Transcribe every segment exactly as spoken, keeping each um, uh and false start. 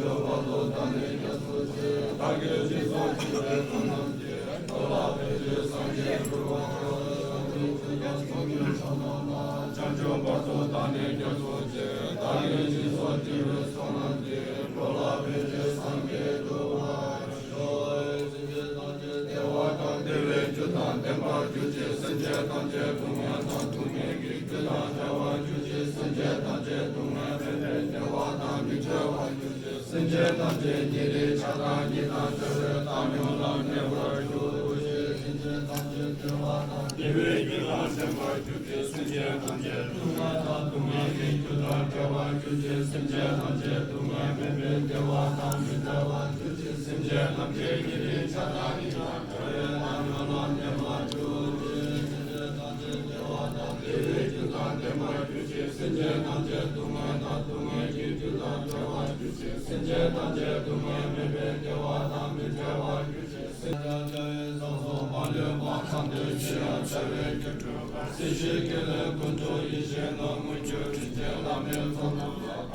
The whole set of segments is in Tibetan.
སེམས་ཅན་ཐམས་ཅད་ཉེ་རིང་ཆགས་སྡང་གཉིས་དང་བྲལ་བའི་བཏང་སྙོམས་ལ་གནས་པར་གྱུར་ཅིག་སེམས་ཅན་ཐམས་ཅད་བདེ་བ་དང་བདེ་བའི་རྒྱུ་དང་ལྡན་པར་གྱུར་ཅིག་སེམས་ཅན་ཐམས་ཅད་སྡུག་བསྔལ་དང་སྡུག་བསྔལ་གྱི་རྒྱུ་དང་བྲལ་བར་གྱུར་ཅིག་སེམས་ཅན་ཐམས་ཅད་སྡུག་བསྔལ་མེད་པའི་བདེ་བ་དང་མི་འབྲལ་བར་གྱུར་ཅིག་སེམས་ཅན་ཐམས་ཅད་ཉེ་རིང་ཆགས་སྡང་གཉིས་དང་བྲལ་བའི་བཏང་སྙོམས་ལ་གནས་པར་གྱུར་ཅིག་སེམས་ཅན་ཐམས་ཅད་བདེ་བ་དང་བདེ་བའི་རྒྱུ་དང་ལྡན་པར་གྱུར་ཅིག་སེམས་ཅན་ཐམས་ཅད་སྡུག་བསྔལ་དང་སྡུག་བསྔལ་གྱི་རྒྱུ་དང་བྲལ་བར་གྱུར་ཅིག་སེམས་ཅན་ཐམས་ཅད་སྡུག་བསྔལ་མེད་པའི་བདེ་བ་དང་མི་འབྲལ་བར་གྱུར་ཅིག་སེམས་ཅན་ཐམས་ཅད་སངས་རྒྱས་མ་ལུས་པ་ཐམས་ཅད་ཆོས་དབྱིངས་འཆར་བའི་སྐྱིལ་ཀྲུང་དཀར་སྲིད་ཞིའི་དཀྱིལ་ལས་དཀོན་མཆོག་ཡེ་ཤེས་ལྷ་མངོན་གྱུར་དྲིན་ཅན་བླ་མའི་ཚོགས་རྣམས་ལ་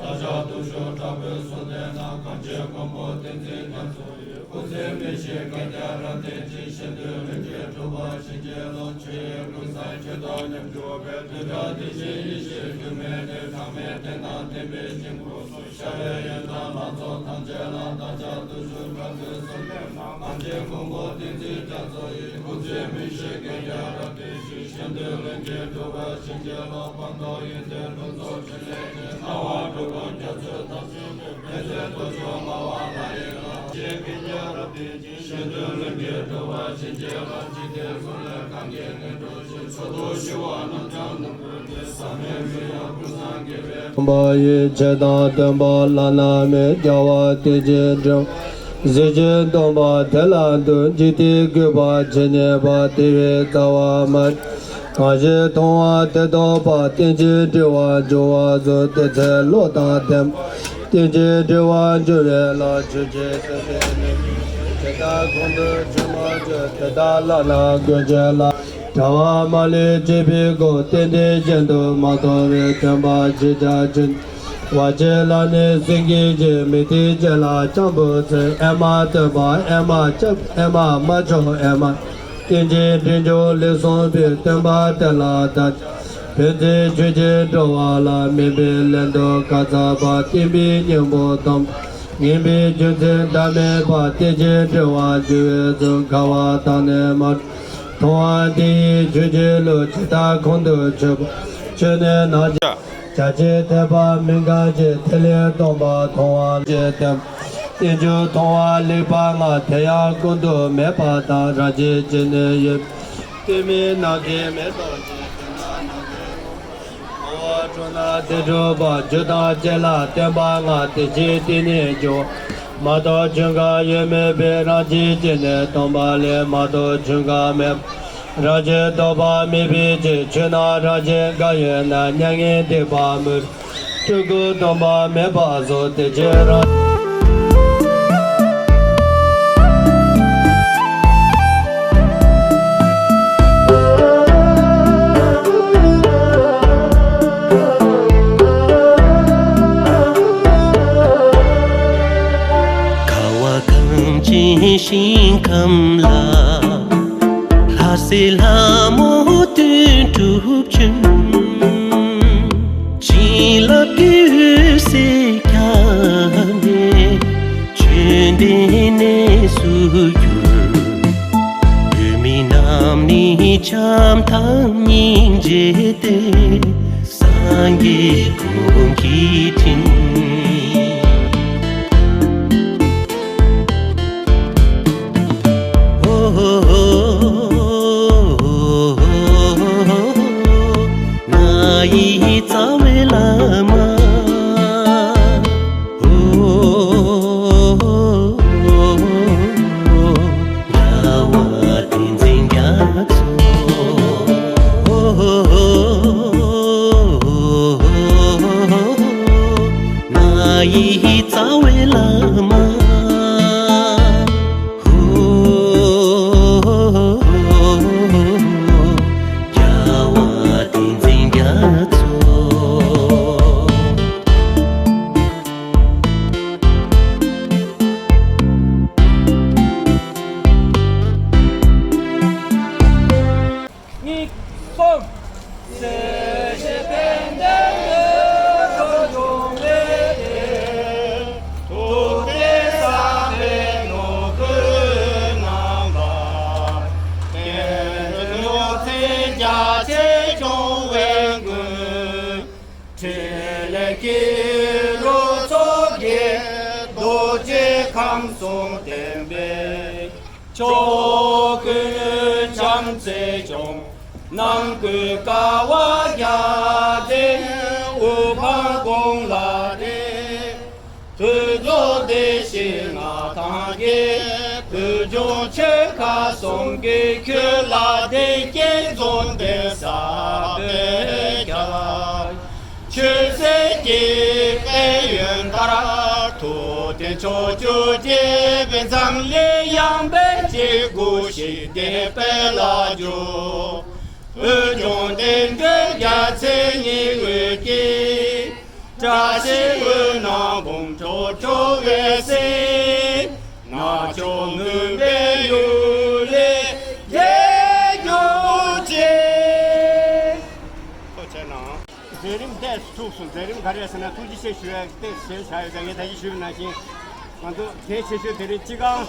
བདག་ཅག་སྟོབས་མཆོག་དྲག་པོས་གསོལ་འདེབས་ན། གངས་ཅན་མགོན་པོ་བསྟན་འཛིན་རྒྱ་མཚོ་ཡི། སྐུ་ཚེ་མི་ཤིགས་བསྐལ་བརྒྱར་རབ་བརྟན་ཅིང་། གཞན་དོན་ལྷུན་གྱིས་གྲུབ་པར་བྱིན་གྱིས་རློབས། ཆོས་དབྱིངས་ཀུན་བཟང་ཁྱོད་དང་མཉམ་གྱུར་པའི། བདུད་དགྲ་བདེན་བཞིའི་ཡེ་ཤེས་འགྱུར་མེད་དེ། གྲངས་མེད་རྟེན་དང་བརྟེན་པའི་དཀྱིལ་འཁོར་སུ། ཤར་བའི་ཡོན་ཏན་ལྷ་ཚོགས་ཐམས་ཅད་ལ། བདག་ཅག་སྟོབས་མཆོག་དྲག་པོས་གསོལ་འདེབས་ན། གངས་ཅན་མགོན་པོ་བསྟན་འཛིན་རྒྱ་མཚོ་ཡི། སྐུ་ཚེ་མི་ཤིགས་བསྐལ་བརྒྱར་རབ་བརྟན་ཅིང་། གཞན་དོན་ལྷུན་གྱིས་གྲུབ་པར་བྱིན་གྱིས་རློབས། སྤངས་རྟོགས་ཡོན་ཏན་ལྷུན་རྫོགས་ཕྲིན་ལས་ཀྱིས། སྣང་བ་འགྲོ་ཀུན་རྒྱ་མཚོའི་ཐབས་ཤེས་པའི། མི་ཟད་རྡོ་རྗེ་ངག་དབང་ལྷ་ཡི་བླ། ཞེས་བསྐལ་བརྒྱར་རབ་བརྟན་ཅིང་། གཞན་དོན་ལྷུན་གྱིས་གྲུབ་པར་བྱིན་གྱིས་རློབས། འཇིག་རྟེན་གསུམ་ལས་གང་གིས་ངེས་འགྲོ་ཞིང་། མཆོག་ཏུ་ཞི་བ་རྣམ་སྦྱོང་ནོར་བུ་སྟེ། ཟབ་མོའི་མི་ཡང་ཀུན་བཟང་དགེ་བའི། སྟོན་པ་ཡི། ཆོས་དང་སྟོན་པ་བླ་ན་མེད། རྒྱལ་བ་དེ་བཞིན་གྲུབ། གཟི་བརྗིད་སྟོན་པ་དེ་ལ་འདུད། འཇིག་རྟེན་བསྐལ་པ་ཇི་སྙེད་པ། དེ་བས་རྩ་བ་མ། གང་ཞིག་མཐོང་བ་དེ་རྟོགས་པ། རྟེན་ཅིང་འབྲེལ་བར་འབྱུང་བ་གཟིགས། དེ་ཚེ་བློ་དང་ལྡན་པ། རྟེན་ཅིང་འབྲེལ་བར་འབྱུང་བའི་ལམ། ཆོས་ཀྱི་སེམས་དཔའི་ནི། ཇི་ལྟར་ཁོང་དུ་ཆུད་མ་གཅོད། དེ་དག་བླ་ན་དགོད་བྱེད་ལ། དྲ་བ་མ་ལུས་བྱེད་པའི་སྒོ། རྟེན་འབྲེལ་གཞན་དུ་མ་མཐོང་བའི། སྟོན་པ་ཇི་ལྟར་ཆོས་བ་ཅན་ལ་ནི། སེང་གེའི་རྗེས་མི་མཐུན་ཅན་ལ། སྤྱང་པོ་ཚེ་ཨེ་མ་སྟོན་པ་ཨེ་མ་སྐྱབས། ཨེ་མ་མ་མཆོག་ཨེ་མ། རྟེན་ཅིང་འབྲེལ་འབྱུང་ལེགས་གསུངས་པའི། སྟོན་པ་དེ་ལ་བདག་ཅག་ཕན་ཚུན་ཆོས་ཀྱི་འགྲོ་བ་ལ། དམན་པའི་ལན་དུ་ཁ་ཚ་བ། བསྟན་པའི་སྙིང་པོ་སྟོན། ངན་པའི་རྒྱུ་མཚན་ཟླ་མེད་པ། རྟེན་ཅིང་འབྲེལ་བར་འབྱུང་བའི་ཚུལ། དགའ་བ་དང་ནི་མ། མཐོང་བ་དེ་ཡིས་ཆོས་ཀྱི་བློ། ཇི་ལྟར་ཁོང་དུ་ཆུད་པ། ཆོས་ནི་ནག་བྱ། བྱ་བྱེད་དད་པ་མི་འགག་ཅིང་། དེ་ལས་སྟོན་པ་མཐོང་བ་ཅན་དེ། རྟེན་འབྱུང་མཐོང་བ་ལེགས་པ་ལྔ། དེ་ཡང་ཀུན་ཏུ་མེད་པ་དང་། རང་བཞིན་གྱིས་ནི་ཡོད། སྟོན་མིན་ནམ་མཁའི་མེ་ཏོག་ཅན། དེ་ན་ནམ་མཁའི་ངོ་བོ་འཕྲོད་ན་དེ་འགྲུབ་པ། རྒྱུ་དང་རྐྱེན་ལ་བརྟེན་པ་ལྔ། དེ་ཕྱིར་དེ་ནི་འབྱུང་བ། མ་གཏོགས་ཆོས་འགའ་ཡོད་མིན་པས། རང་བཞིན་གྱིས་ནི་སྟོན་པ་ལས། མ་གཏོགས་ཆོས་འགའ་མེད་པ། རང་བཞིན་རྟོག་པ་མེད་པའི་ཕྱིར། ཆོས་རྣམས་རང་བཞིན་འགའ་ཡོད་ན། མྱ་ངན་འདས་པ་མུར། སྤྲུལ་སྐུ་སྟོན་པ་མེད་པ་སོགས། དེ་ཕྱིར་རང་ཁ་བ་གངས་ཅན་ཞིང་ཁམས་ལ། ལྷ་སྲས་ལྷ་མོ་དོན་གྲུབ་ཀུན། བྱིན་རླབས་ཀྱི་འོད་ཟེར་ཁྱབ་ནས། ཆོས་འདི་གནས་སུ་གྱུར། འོད་མའི་རྣམ་སྣེ་འཆམ་མཐའ་སྙིང་རྗེ་སྟེ། སངས་རྒྱས་ཀུན་གྱི་དྲིན། ང་ཡི་རྩ་བའི་བླ་མ། རྒྱལ་བ་བསྟན་འཛིན་རྒྱ་མཚོ། རྡོ་རྗེ་ཁམས་གསུམ་བསྟན་པའི་མཆོག་ཀུན་བྱམས་བརྩེ་སྐྱོང་། ནང་ཁུལ་དཀའ་བ་རྒྱ་མཚོའི་དབུ་འཕང་དགུང་ལ་བརྡལ། བོད་ལྗོངས་བདེ་ཞིང་མངའ་ཐང་རྒྱས། བོད་ལྗོངས་ཆོལ་ཁ་གསུམ་གྱི་ཁྱོན་ལ་བདེ་སྐྱིད་འཛུམ་ལྡན་གསར་པས་ཁྱབ། ཆོས་སྲིད་ཀྱི་དཔལ་ཡོན་ལྟར། ཐུབ་བསྟན་ཕྱོགས་བཅུར་རྒྱས་པའི་འཛམ་གླིང་ཡངས་པའི་སྐྱེ་དགུ་ཞི་བདེའི་དཔལ་ལ་འགྱུར། བོད་ལྗོངས་བདེ་འགྲོའི་རྒྱལ་མཚན་སྙིང་དབུས་ཀྱི། བཀྲ་ཤིས་འོད་སྣང་འབུམ་འཕྲོ་འཕྲོ་བའི་སྲིད། ནག་ཕྱོགས་མུན་པའི་གཡུལ་ལས་རྒྱལ་གྱུར་ཅིག་ཐུགས་རྗེ་གནང་། མཛད་རིམ་ཏོག་ཙམ་འཁྲུགས་སོང་། མཛད་རིམ་ག་རེ་ཟེར་ན་ཐུགས་རྗེ་ཆེ་ཞུ་ཡ་ཏོག་ཙམ་བྱས་བཞག་ཡོད་པས། ངས་ད་གིན་ཞུས་པ་ནང་བཞིན་ང་ཚོ་གལ་ཆེ་ཤོས་དེ་རིང་སྤྱི་ཁང་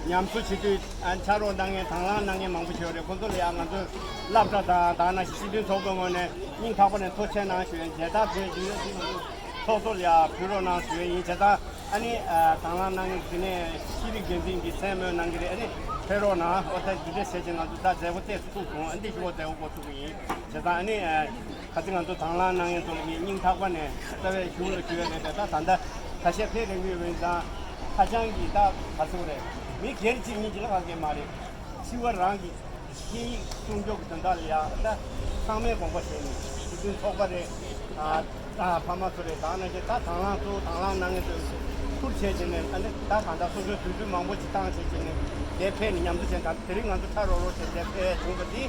ཉམས་གསོ་བྱེད་དུས་ཕྱག་རོགས་གནང་མཁན་དང་བླངས་གནང་མཁན་མང་པོ་ཞིག་ཡོད་རེད། ཁོང་ཚོ་ལ་ཡང་ང་ཚོས་སློབ་གྲྭ་དང་དེ་ནང་བཞིན་སྤྱི་མཐུན་ཚོགས་པའི་ངོས་ནས་སྙིང་ཐག་པ་ནས་ཐུགས་རྗེ་ཆེ་གནང་ཞུ་ཡ། མཇལ་དར་དེ་ཡིན་ན་ཚོགས་གཙོ་ལ་ཡང་ཕུལ་རོགས་གནང་ཞུ་ཡ་ཡིན། བྱས་ཙང་ཨ་ནི་དང་བླངས་གནང་མཁན་དེ་ནས་ཤེས་རིག་འགན་འཛིན་གྱིས་མཚན་སྨོས་གནང་གི་རེད། ཨ་ནི་ཕེབས་རོགས་གནང་། འོ་ད་འདི་འདྲ་བྱས་ཙང་ང་ཚོ་ད་མཛད་སྒོ་ཏོག་ཙམ་འཁྲུགས་སོང་། ཨ་འདི་ཞུ་བ་མཛད་སྒོ་འགོ་ཚུགས་ཀྱི་ཡིན། བྱས་ཙང་ཨ་ནི་ཁ་ཚིག་ང་ཚོ་དང་བླངས་གནང་མཁན་ཚོ་ལ་ངས་སྙིང་ཐག་པ་ནས་རྩ་བའི་གཞུང་ལ་ཞུ་ཡ་རེད་པས། ད་ད་ལྟ་ཁ་ཤས་ཕེབས་རན་གྱི་ཡོད་པ་ཡིན་ཙང་ཧ་ཅང་གི་ད་ག་ཚོད་རེད། མི་སྒེར་གཅིག་གཉིས་ཀྱི་ལ་ག་གེ་མ་རེད། སྤྱི་བ་རང་གི་སྐད་ཡིག་སྲུང་སྐྱོབ་ཀྱི་དོན་དག་ལ་ཡ་ད་ཚང་མའི་དགོངས་པ་བཞེས་ནས་སྤྱི་མཐུན་ཚོགས་པ་རེད། ཨ་ཨ་ཕ་མ་ཚོ་རེད། དེ་ནང་བཞིན་ད་དང་བླངས་ཚོ་དང་བླངས་གནང་མཁན་ཚོས་ཐུགས་རྗེ་ཆེ་བྱས་ནས་ཨ་ནི་ད་གང་ལྟར་སོ་སོའི་དུས་ཚོད་མང་པོ་ཞིག་བཏང་བྱས་བྱས་ནས་དེ་ཕེབས་ནས་མཉམ་དུ་བྱས། ད་དེ་རིང་ང་ཚོ་ཕྲ་རོགས་རོགས་བྱས་དེ་ཕེབས་བྱུང་བ་འདི་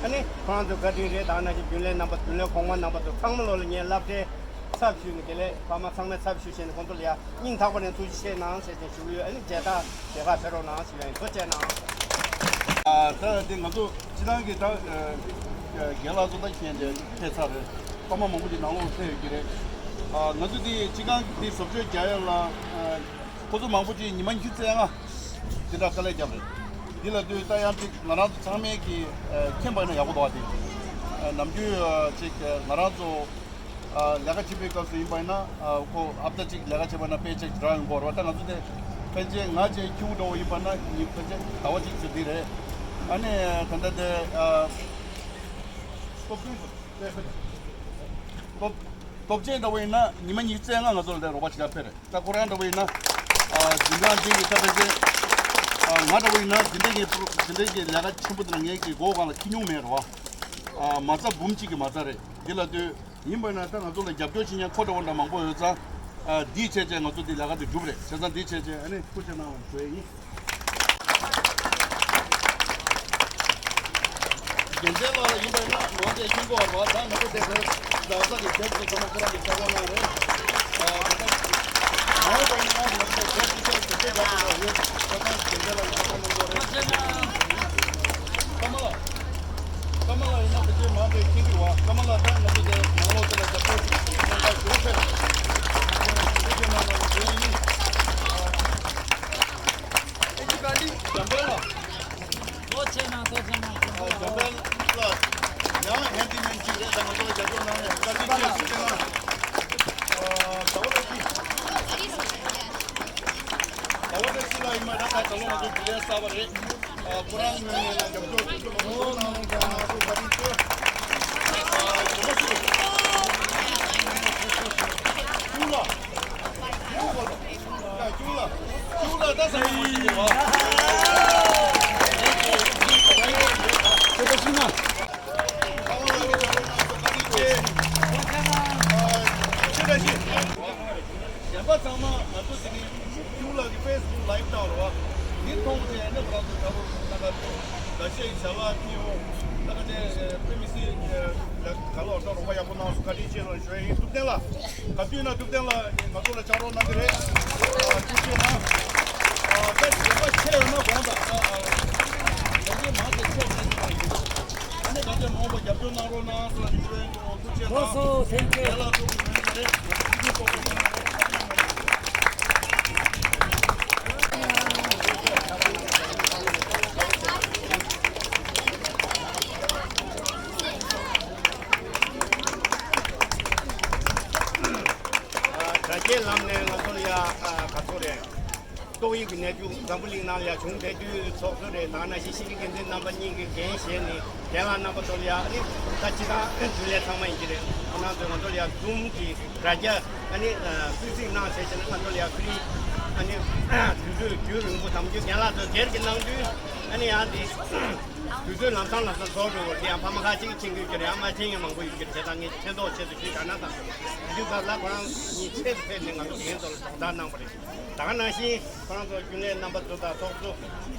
ཨ་ནི་ཁོ་རང་ཚོའི་བཀའ་དྲིན་རེད། དེ་ནང་བཞིན་རྒྱུན་ལས་རྣམ་པ་རྒྱུན་ལས་གོང་མ་རྣམ་པ་ཚོ་ཚང་མ་ལོ་ལ་ངས་བསླབ་བྱའི་ཚབ་ཞུས་ནས་དེ་ལས་ཕ་མ་ཚང་མའི་ཚབ་ཞུས་བྱས་ནས་ཁོང་ཚོ་ལ་ཡ་སྙིང་ཐག་པ་ནས་ཐུགས་རྗེ་ཆེ་གནང་ཟེར་བྱས་ཞུ་གི་ཡོད། ཨ་ནི་མཇལ་དར་མཇལ་ཁ་ཕེབས་རོགས་གནང་ཞུ་ཡ་ཡིན། ཐུགས་རྗེ་གནང་། ཨ་ད་དེ་ང་ཚོ་སྤྱི་བཏང་གི་ད་རྒན་ལགས་ཚོ་ད་མཁྱེན་ཏེ་ཕེབས་ཚར་རེད། ཕ་མ་མང་པོ་ཅིག་ནང་ལོགས་ཕེབས་ཡོད་ཀྱི་རེད། ཨ་ང་ཚོ་དེ་སྤྱི་ཁང་གི་དེ་བཟོ་བཅོས་རྒྱག་ཡ་ལ་ཁོ་ཚོ་མང་པོ་ཅིག་ཉི་མ་ཉི་ཤུ་རྩ་ལྔ་དེ་འདྲ་དཀའ་ལས་བརྒྱབ་རེད། འདི་ལ་ལྟོས་ད་ཡང་ཅིག་ང་རང་ཚོ་ཚང་མས་ཀྱི་མཁྱེན་པ་ཡིན་ན་ཡག་པོ་འདུག་བ། དེ་ནམ་རྒྱུན་ཅིག་ང་རང་ཚོ་ལས་ཀ་བྱེད་པའི་སྐབས་སུ་ཡིན་པ་ཡིན་ན་ཁོ་ཧབ་ཏ་གཅིག་ལས་ཀ་བྱས་པ་ན་པེ་ཅེག་འདྲ་ཡོང་གི་ཡོད་རེད་བ། ད་ང་ཚོ་དེ་ཕལ་ཆེར་ང་བཅས་ཁྱེའུ་འདྲ་བོ་ཡིན་པ་ན་ཉིན་ཕལ་ཆེར་ཟླ་བ་གཅིག་ཙམ་འདི་རེད། ཨ་ནི་ད་ལྟ་དེ་སློབ་ཆུང་སློབ་སློབ་ཆེན་འདྲ་བོ་ཡིན་ན་ཉི་མ་ཉི་ཤུ་རྩ་ལྔ་ང་ཚོ་ལ་དེ་རོགས་པ་བྱེད་ག་ཕེབས་རེད། ད་ཁོ་རང་འདྲ་བོ་ཡིན་ན། ཨ་འཛིན་གྲྭ་འཛིན་གྱི་ས་ཕལ་ཆེར། ཨ་ང་འདྲ་བོ་ཡིན་ན་འཛིན་གྲྭ་གི་པྲོ་འཛིན་གྲྭ་གི་ལས་ཀ་ཆེན་པོ་དེ་ལ་ངའི་གི་མགོ་སྒང་ལ་འཁྱེར་མྱོང་མེད་རེད་བ། ཨ་མ་རྩ་འབུམ་གཅིག་གི་མ་རྩ་རེད། འདི་ལ་ལྟོས། ཡིན་པ་ན་ད་ང་ཚོ་ལ་རྒྱབ་སྐྱོར་བྱེད་མཁན་ཁོ་འདྲ་བོ་འདྲ་མང་པོ་ཡོད་ཙང་། ཨ་འདིས་བྱས་བྱས་ང་ཚོ་འདི་ལས་ཀ་འདི་འགྲུབ་རེད། བྱས་ཙང་འདིས་བྱས་བྱས་ཨ་ནི་ཐུགས་རྗེ་གནང་བ་ཞུ་ཡ་ཡིན། རྒྱལ་མཚན་ལགས་ཡིན་པ་ན་ནང་དེ་ཁྱོད་ཀོ་བ་ད་ང་ཚོ་དེ་ཟེར་ཟ་ས་གི་ཁྱོད་ཚོ་ཚང་མ་ཁོ་རང་གི་ཆ་གོ་ན་རེད། ཨ་ད་ནང་པ་ཡིན་ན་ང་ཚོ་ཁྱོད་ཚོ་ཁྱོད་ཚོ་ཁྱོད་ཚོ་ཡོད་ཁོ་ཚང་རྒྱལ་མཚན་ལགས་ཡིན་པ་ན་ནང་པ་རེད། ཀ་མ་ལ་ཀ་མ་ལ་ཡིན་ན་དེ་ཚོའི་ནང་དེ་ཁྱོད་ཀྱི་བ་ཀ་མ་ལ་ད་ང་ཚོ་དེ་ནང་ལོགས་དེ་ལ་རྒྱབ་སྐྱོར་ཞིག་གནང་ད་ཞུ་ཕེབས། ང་ཚོ་ནང་ལ་དེ་ཡིན། ཨེ་ཅི་ག་འདི་འཇམ་དཔལ་ལགས། ཐུགས་རྗེ་གནང་། ཐུགས་རྗེ་གནང་། འཇམ་དཔལ་ལགས་ཡང་ཧན་ཌི་མེན་ཅིག་རེད། ད་ང་ཚོ་ལ་རྒྱབ་སྐྱོར་གནང་ནས་བཀའ་དྲིན་ཆེ། ཐུགས་རྗེ་གནང་། ཟླ་བ་བཀྲ་ཤིས། ཟླ་བ་བཀྲ་ཤིས་ལགས་ཡིན་པ་ད་ད་ལོ་ང་ཚོ་དུས་ལས་གསར་པ་རེད། ཁོ་རང་ངོས་ནས་ལ་རྒྱབ་སྐྱོར་ཞུ་རྒྱུ་མང་པོ་གནང་གནང་སོང་། བཀའ་དྲིན་ཆེ། ཨ་ཇོ་མོ་ཞིག་ཁྱུང་ལགས། ཁྱུང་ལགས། ཁྱུང་ལགས། ཁྱུང་ལགས། ཁྱུང་ལགས་ད་ས་མི་མང་ཞིག་རེད་བ། ཁྱེད་ད་ཤི་ན། ཁ་བ་ལ་ལུ་ལ་ལུ་ན་སོ་བཀའ་དྲིན་ཆེ། ཨ་ཁྱེད་ད་ཤི། གཞན་པ་ཚང་མ་ང་ཚོ་དེ་ནི་ཁྱུང་ལགས་ཀྱི་ཕེ་སི་བུག་ལའིབ་བཏང་རོགས། འདི་མཐོང་ནས་ནི་ང་ཚོ་ད་བར་ད་ག་ཚོ་འགའ་ཤས་ཞལ་ལག་ཁྱེར་ཡོང་། ད་ག་ཚོད་དཔེ་མི་སྲིད་ལ་ག་ལ་འོ་ད་རོགས་པ་ཡག་པོ་གནང་སོང་། བཀའ་དྲིན་ཆེ་ལ་ཞུ་ཡ་ཡིན། ཐུབ་བསྟན་ལགས། ག་དུས་ན་ཐུབ་བསྟན་ལགས་ང་ཚོ་ལ་ཕྱག་རོགས་གནང་གི་རེད། ཨ་ཐུགས་རྗེ་གནང་། ཨ་ད་གཞན་པ་ཆེ་ཡོད་ན་དགོངས་དག་ཨ་ཨ་ད་ག་ཚོད་མང་ཆེ་ཆེ་ཆེ་ཆེ་ཡིན། ཨ་ནི་ག་ཚོད་མང་པོ་རྒྱབ་སྐྱོར་གནང་རོགས་གནང་སོང་། ཞུ་ཡ་ཡིན། ཐུགས་རྗེ་གནང་། ལགས་སོ། ཐེངས་གཅིག་ལ་ཐུགས་རྗེ་གནང་། དྲ་རྒྱའི་ལམ་ནས་ང་ཚོ་ལ་ཡ་ ག་ཚོད་རེད། ཏོག་དབྱིབས་ཀྱི་ནད་དུག་འཛམ་བུ་གླིང་ནང་ལ་ཡང་བྱུང་བསྡད་དུས་ཚོགས་གཙོ་རེད། ད་ནང་བཞིན་ཤེས་རིག་འགན་འཛིན་རྣམ་པ་གཉིས་ཀྱི་འགན་བཞེས་ནས་རྒན་ལགས་རྣམ་པ་ཚོ་ལ་ཡང་ཨ་ནི་ད་སྤྱི་བཏང་རྒྱུན་ལས་ཚང་མ་ཡིན་གྱི་རེད། ཁོང་རྣམ་ཚོས་ང་ཚོ་ལ་ཡང་Zoom་གྱི་དྲ་རྒྱ་ཨ་ནི་སྐུལ་ཚིག་གནང་བྱས་བྱས་ནས་ང་ཚོ་ལ་ཡང་ཁུ་རི་ཨ་ནི་དུས་ཚོད་རྒྱུན་རིང་པོ་དམ་འཇུག་རྒན་ལགས་ཚོས་སྒེར་གྱི་གནང་དུས་ཨ་ནི་ཡང་དེ་དུས་ཚོད་ལམ་སང་ལམ་སང་རྫོགས་འགྲོ་བར་དེ་ཡང་ཕ་མ་ཁག་ཅིག་མཁྱེན་གྱི་ཡོད་ཀྱི་རེད། ཡང་མ་མཁྱེན་མཁན་མང་པོ་ཡོད་ཀྱི་རེད། བྱས་ཙང་ངས་མཁྱེན་རྟོགས་ཆེད་དུ་ཞུས་དྲགས་ན་བསམ་སོང་། དེ་དུས་སྐབས་ལ་ཁོ་རང་གཉིས་ཆེད་དུ་ཕེབས་ནས་ང་ཚོ་འགན་ཚོ་ལ་དོ་བདག་གནང་བ་རེད། ད་ག་ནང་བཞིན་ཁོ་རང་ཚོ་རྒྱུན་ལས་རྣམ་པ་ཚོ་དང་ཚོགས་གཙོ་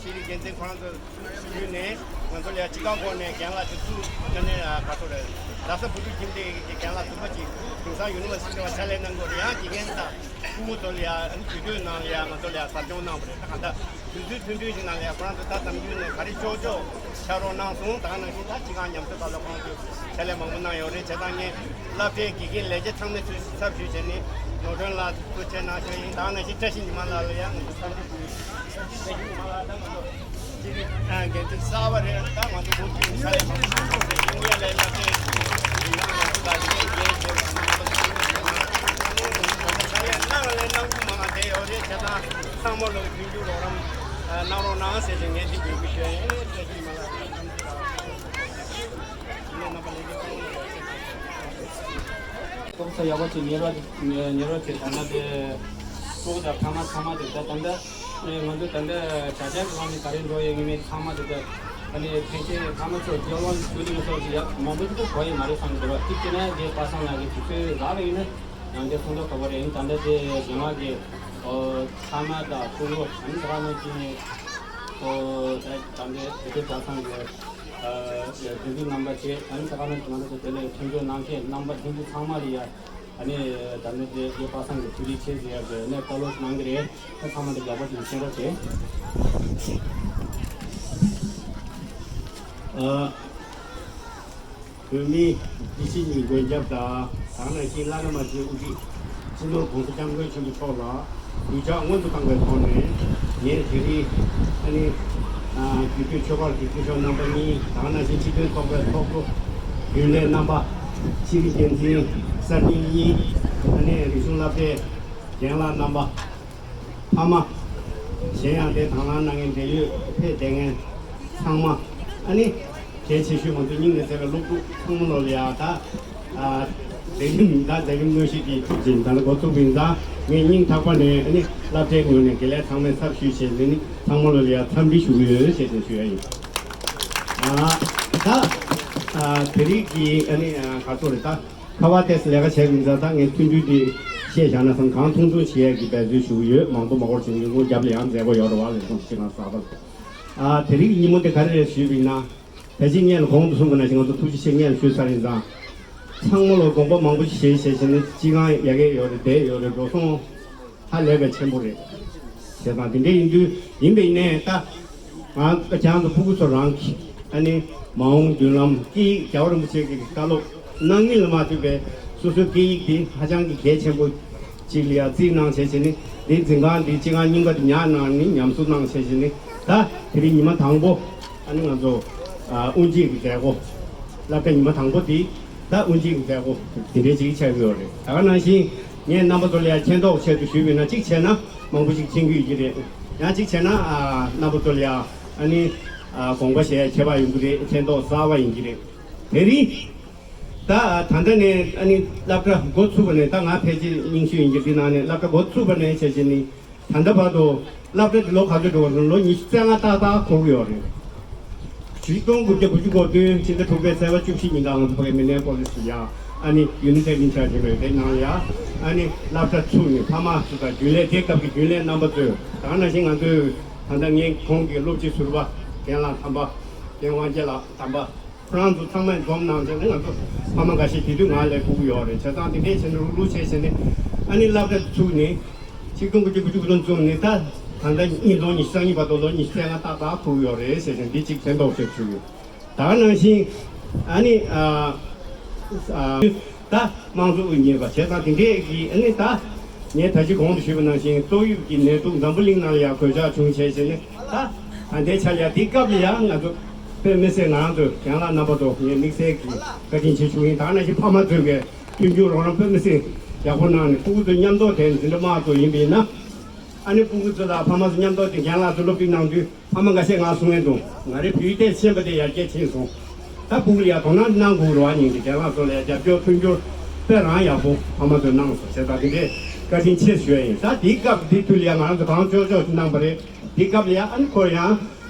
ཤེས་རིག་འགན་འཛིན་ཁོ་རང་ཚོ་བརྒྱུད་ནས་ང་ཚོ་ལ་ཡ་སྤྱི་ཁང་སྒོ་ནས་རྒན་ལགས་ཚོ་ཚུར་ཨ་ནི་ག་ཚོད་རེད། རྡ་ས་བུ་ཕྲུག་ཁྱིམ་སྡེ་གི་རྒན་ལགས་ཟུར་པ་ཅིག་དེང་སང་ཡུ་ནི་ཝར་སི་ཊི་ལ་ཕྱག་ལས་གནང་དགོས་རེད། ཡང་དགེ་རྒན་དང་སྐུ་ངོ་ཚོ་ལ་ཡ་ཨ་ནི་དུས་ཚོད་ནང་ལ་ཡ་ང་ཚོ་ལ་ཡ་ཟབ་སྦྱོང་གནང་བ་རེད། ད་ག་འདྲ་དུས་ཚོད་ཐུང་ཐུང་ཞིག་ནང་ལ་ཡ་ཁོ་རང་ཚོ་ད་ནམ་རྒྱུན་ནས་ག་རེ་ལྕོགས་ལྕོགས་ཕྱག་རོགས་གནང་སོང་། ད་ག་ནང་བཞིན་ད་སྤྱི་ཁང་ཉམས་གསོ་སྐབས་ལ་ཁོ་རང་ཚོས་ཕྱག་ལས་མང་པོ་གནང་ཡོད་རེད། བྱས་ཙང་ངས་སློབ་གྲྭའི་དགེ་རྒན་ལས་བྱེད་ཚང་མའི་ཚུལ་ཚབ་ཞུས་བྱས་ནས་ནོར་སྒྲོན་ལགས་ཐུགས་རྗེ་གནང་ཞུ་ཡིན། ད་ག་ནང་བཞིན་བཀྲ་ཤིས་ཉི་མ་ལགས་ལ་ཡང་ང་ཚོ་འཚམས་འདྲི་ཞུ་ཡིན། བཀྲ་ཤིས་ཉི་མ་ལགས་ད་ང་ཚོ་སྤྱི་འཐུས་འགན་འཛིན་གསར་པ་རེད། ད་ང་ཚོ་མུ་མཐུད་ནས་ཕྱག་ལས་མང་པོ་གནང་རོགས་ཞེས་ངས་ལས་སློབ་གྲྭའི་ལས་ཁང་མང་པོ་དང་ལས་འགན་བཞེས་པ་དང་ད་ལྟ་ཕྱག་ལས་གནང་ལས་གནང་རྒྱུ་མང་བ་དེ་ཡོད་རེད། བྱས་ཙང་ཚང་མ་ལོ་མཐུན་འགྱུར་རོགས་རམ་གནང་རོགས་གནང་ཟེར་ཞིང་ངས་འདི་འབོད་སྐུལ་ཞུ་ཡ་ཡིན། བཀྲ་ཤིས་ཉི་མ་ལགས། ཚོགས་ས་ཡག་པོ་ཅིག་ཉེ་ར་ཉེ་ར་ཅིག་དང་ན་དེ་ཚོགས་དང་ཕ་མ་ཚང་མ་དེ་ད་ད་ལྟ་ང་ཚོ་ད་ལྟ་དྲ་རྒྱ་གི་ངང་ནས་ག་རེ་འགྲོ་ཡོད་ངེས་མེད་ཚང་མ་དེ་ད་ཨ་ནི་ཕན་ཆད་ཕ་མ་ཚོ་རྒྱལ་དབང་ཞུ་དུས་སོགས་ཀྱི་ཡག་མང་པོ་ཅིག་གོ་ཡི་མ་རེད་བསམ་གི་འདུག་བ། གཅིག་བྱས་ན་རྒན་པ་སངས་ལགས་ཀྱི་དུས་ཚོད་རག་ལས་ཡིན་ན་ཡང་རྒན་ཚོགས་འདུ་ག་པར་ཡིན། ད་ལྟ་དེ་རྒན་ལགས་ཀྱི་ཨོ་ཕ་མ་དང་སྤུ་གུ་ཨ་ནི་ད་ག་ནང་བཞིན་ཨོ་ད་ད་ལྟ་དེ་དུས་གྲྭ་ཚང་གི་ཨ་དེ་དུས་རྣམ་པ་བཅས་ཨ་ནི་ད་ག་ནང་བཞིན་ང་ཚོ་དེ་ལ་མཐུན་འགྱུར་གནང་མཁན་རྣམ་པ་མཐུན་འགྱུར་ཚང་མ་ལ་ཡ། ཨ་ནི་ད་ནི་དེ་རྒན་པ་སངས་ཀྱི་ཐུགས་རྗེ་ཆེ་ཟེར་ཡག་གི་ནས་བཀའ་སློབ་གནང་གི་རེད། ད་ཚང་མ་འདི་ཡག་པོ་ཞིག་མཁྱེན་རོགས་བྱེད། ཨ། བོད་མིའི་སྤྱི་བྱིངས་ཀྱི་མགོན་སྐྱབས་དང་ད་ག་ནང་བཞིན་བླ་ན་མ་མཆིའི་དབུ་ཁྲིད་སྤྱི་ནོར་༸གོང་ས་༸སྐྱབས་མགོན་ཆེན་པོ་མཆོག་ལ་གུས་ཕྱག་སྔོན་དུ་བཏང་བའི་ཐོག་ནས་ངས་དེ་རིང་ཨ་ནི་ཨ་རྒྱུད་སྟོད་ཆོས་འཕེལ་གྱི་སྐུ་ཞབས་རྣམ་པ་གཉིས་ད་ག་ནང་བཞིན་སྤྱི་མཐུན་ཚོགས་པའི་ཚོགས་གཙོ་རྒྱུན་ལས་རྣམ་པ་ཤེས་རིག་འགན་འཛིན་གསར་རྙིང་གཉིས་ཨ་ནི་རིག་གཞུང་བསླབ་གྲྭའི་རྒན་ལགས་རྣམ་པ། ཕ་མ། གཞན་ཡང་དེ་དང་བླངས་གནང་མཁན་འབྲེལ་ཡོད་ཕེབས་བསྡད་མཁན་ཚང་མ་ཨ་ནི་གལ་ཆེ་ཤོས་ང་ཚོ་སྙིང་ནས་བརྩེ་བའི་སློབ་ཕྲུག་ཚང་མ་ལོ་ལ་ཡ་ད་ཨ་མཛད་རིམ་ད་མཛད་རིམ་དངོས་གཞི་དེ་ཐུགས་རྗེ་ཆེ་ད་ལ་འགོ་ཚུགས་པ་ཡིན་ཙང་ངས་སྙིང་ཐག་པ་ནས་ཨ་ནི་སློབ་གྲྭའི་ངོས་ནས་དགེ་ལས་ཚང་མའི་ཚབ་ཞུས་བྱས་ནས་ནི་ཚང་མ་ལོ་ལ་ཡ་འཚམས་འདྲི་ཞུ་གི་ཡོད་ཞེས་ཞུ་ཡ་ཡིན། ཨ་ད་ཨ་དེ་རིང་གི་ཨ་ནི་ཨ་ག་ཚོད་རེད་ད། ཁ་པར་ཏོག་ཙམ་ལས་ཀ་བྱས་ཡིན་ཙང་ད་ངས་ཐུང་ཐུང་དེ་བཤད་བཞག་ན་བསམ། གང་ཐུང་ཐུང་བྱེད་ཡས་ཀྱི་འབད་རྩོལ་ཞུ་གི་ཡོད། མང་པོ་མ་འགོར་བྱུང་ཡོང་གི་རྒྱབ་ལ་ཡང་མཛད་སྒོ་ཡོད་རེད་བ་ལས་སོང་ཕྱི་ནང་གསར་པ། ཨ་དེ་རིང་གི་ཉིན་མོ་འདི་ག་རེ་རེད་ཞུས་པ་ཡིན་ན། ད་ཅི་སྔོན་ལ་གོང་དུ་གསུངས་པ་ནང་བཞིན་ང་ཚོ་ཐུགས་རྗེ་ཆེ་སྔོན་ལ་ཞུས་ཚར་ཡིན་ཙང་། ཚང་མ་ལ་དགོངས་པ་མང་པོ་ཞིག་བཞེས་བཞེས་བྱས་ནས་སྤྱི་ཁང་ཡ་གི་ཡོད་རེད་བསྡད་ཡོད་རེད་འགྲོ་སོང་། ཧ་ལས་པའི་ཆེན་པོ་རེད། བྱས་ཙང་དེ་འདྲ་ཡིན་དུས་ཡིན་པ་ཡིན་ནའི་ད། ང་ཁྱེད་རང་ཚོ་ཕྲུ་གུ་ཚོ་རང་གི་ཨ་ནི་མ་འོངས་མདུན་ལམ་སྐད་ཡིག་རྒྱལ་བ་རིན་པོ་ཆེ་གི་བཀའ་སློབ་གནང་ཉིད་ལ་མ་ལྟོས་པའི་སོ་སོའི་སྐད་ཡིག་འདི་ཧ་ཅང་གི་གལ་ཆེན་པོ་ཅིག་ལ་ཡ་བརྩིས་གནང་བྱས་བྱས་ནི་འདིའི་འཛིན་ཁང་འདིའི་སྤྱི་ཁང་རྙིང་པ་འདི་ཉར་གནང་ནི་ཉམས་གསོ་གནང་བྱས་བྱས་ནི་ད་དེ་རིང་ཉི་མ་དང་པོ་ཨ་ནི་ང་ཚོ་ཨ་དབུ་འབྱེད་ཀྱི་མཛད་སྒོ་སློབ་གྲྭ་ཉི་མ་དང་པོ་འདི་ད་དབུ་འབྱེད་ཀྱི་མཛད་སྒོ་འདི་འདྲའི་ཅིག་ཆགས་ཀྱི་ཡོད་རེད། ད་ག་ནང་བཞིན། ངས་རྣམ་པ་ཚོ་ལ་ཡང་མཁྱེན་རྟོགས་ཆེད་དུ་ཞུས་པ་ཡིན་ན་གཅིག་བྱས་ན་མང་པོ་ཞིག་མཁྱེན་གྱི་ཡོད་ཀྱི་རེད། ཡང་གཅིག་བྱས་ན་ཨ་རྣམ་པ་ཚོ་ལ་ཡང་ཨ་ནི་ཨ་དགོངས་པ་བཞེས་ཡ་ཁྱད་པར་ཡོང་གི་རེད། མཁྱེན་རྟོགས་གསར་པ་ཡིན་གྱི་རེད། དེ་རིང་ད་ད་ལྟ་ནས་ཨ་ནི་སློབ་གྲྭ་འགོ་ཚུགས་པ་ནས་ད་ང་ཕལ་ཆེར་རྙིང་ཤོས་ཡིན་གྱི་འདི་ནང་ནས་སློབ་གྲྭ་འགོ་ཚུགས་པ་ནས་བྱས་བྱས་ནི་ད་ལྟ་བར་དུ་སློབ་གྲྭ་འདི་ལོ་ག་ཚོད་འགྲོ་བ་རེད། ལོ་ཉི་ཤུ་རྩ་ལྔ་ཏག་ཏག་འཁོར་གྱི་ཡོད་རེད། ཆིག་སྟོང་དགུ་བརྒྱ་དགུ་བཅུ་གོ་བདུན་ཕྱི་ཟླ་དྲུག་པའི་ཚེས་པ་བཅུ་བཞི་ཉིན་ཀ་ང་ཚོ་ཕ་གིའི་མི་སྣའི་ཀོ་ལེ་ཇི་ལ་ཡ་ཨ་ནི་ཡུ་ནི་ཊེཌ་ཨིན་ཆཱར་ཇི་ལོས་དེ་ནང་ལ་ཡ་ཨ་ནི་སློབ་གྲྭ་ཚུགས་ནས་ཕ་མ་ཚོ་དང་རྒྱུན་ལས་དེ་སྐབས་ཀྱི་རྒྱུན་ལས་རྣམ་པ་ཚོས་ད་ག་ནང་བཞིན་ང་ཚོས་ད་ལྟ་ངའི་ཁོང་གི་སློབ་སྤྱི་ཟུར་པ་རྒན་ལགས་དམ་པ་རྒན་དབང་རྒྱལ་ལགས་དམ་པ་ཁོ་རང་ཚོ་ཚང་མས་འཛོམས་གནང་བྱས་ནས་ང་ཚོ་ཕ་མ་འགའ་ཤས་དེ་དུས་ང་ལ་སྒུག་ཡོད་རེད། བྱས་ཙང་དེ་འདྲས་བྱས་ནས་རུག་རུག་བྱས་བྱས་ནས་ཨ་ནི་སློབ་གྲྭ་ཚུགས་ནས། ཆིག་སྟོང་དགུ་བརྒྱ་དགུ་བཅུ་གོ་བདུན་བཙུགས་ནས་ད་ད་ལྟ་ཉིས་སྟོང་ཉི་ཤུ་རྩ་གཉིས་བར་དུ་ལོ་ཉི་ཤུ་རྩ་ལྔ་ཏག་ཏག་འཁོར་ཡོད་རེད་ཟེར་བཞིན་འདི་གཅིག་མཁྱེན་རྟོགས་བྱེད་ཞུ་གི་ཡོད། ད་ག་ནང་བཞིན་ཨ་ནི་ཨ་ཨ་ད་དམངས་གཙོ་དབུ་བརྙེས་པ་བྱས་ཙང་དེ་འདྲས་ཀྱི་ཨ་ནི་ད་ངས་ད་ཅི་གོང་དུ་ཞུས་པ་ནང་བཞིན་ཏོག་དབྱིབས་ཀྱི་ནད་དུག་འཛམ་བུ་གླིང་ནང་ལ་ཡང་གོད་ཆག་བྱུང་བྱས་བྱས་ནས་ད་ད་ལྟའི་ཆར་ཡང་དེའི་སྐབས་ལ་ཡང་ང་ཚོ་དཔེ་མི་སྲིད་ང་རང་ཚོ་རྒན་ལགས་རྣམ་པ་ཚོ་ངས་དམིགས་བསལ་གྱི་བཀའ་དྲིན་ཆེ་ཞུ་ཡིན། ད་ག་ནང་བཞིན་ཕ་མ་ཚོས་ཀྱི་མཐུན་འགྱུར་རོགས་རམ་དཔེ་མི་སྲིད་ཡག་པོ་གནང་ནས་ཕྲུ་གུ་ཚོ་མཉམ་དུ་དེ་འཛིན་གྲྭ་དམངས་གཙོ་ཡིན་པ་ཡིན་ན། ཨ་ནི་སྤུ་གུ་ཚོ་དང་ཕ་མ་ཚོ་མཉམ་དུ་དེ་རྒན་ལགས་ཚོ་སློབ་ཁྲིད་གནང་དུས་ཕ་མ་འགའ་ཤས་ང་གསུང་ངེས་འདུག་ང་རའི་བུའི་ཏོག་ཙམ་ཤེས་པ་དེ་ཡར་རྒྱས་ཕྱིན་སོང་། ད་སྤུ་གུ་ལ་ཡ་དོ་སྣང་གནང་དགོས་རེད་བ། སྙིང་རྗེ། རྒན་ལགས་ཚོ་ལ་ཡ་རྒྱབ་སྐྱོར་མཐུན་འགྱུར་དཔེ་རང་ཡག་པོ་ཕ་མ་ཚོས་གནང་སོང་ཟེར། ད་དེ་འདྲའི་བཀའ་དྲིན་ཆེ་ཞུ་ཡ་ཡིན། ད་དེའི་སྐབས་དེ་དུས་ལ་ཡ་ང་རང་ཚོ་གང་ལྕོགས་ལྕོགས་ཤིག་གནང་པ་རེད། དེའི་སྐབས་ལ་ཡ་ཨ་ནི་ཁོ་ཡང་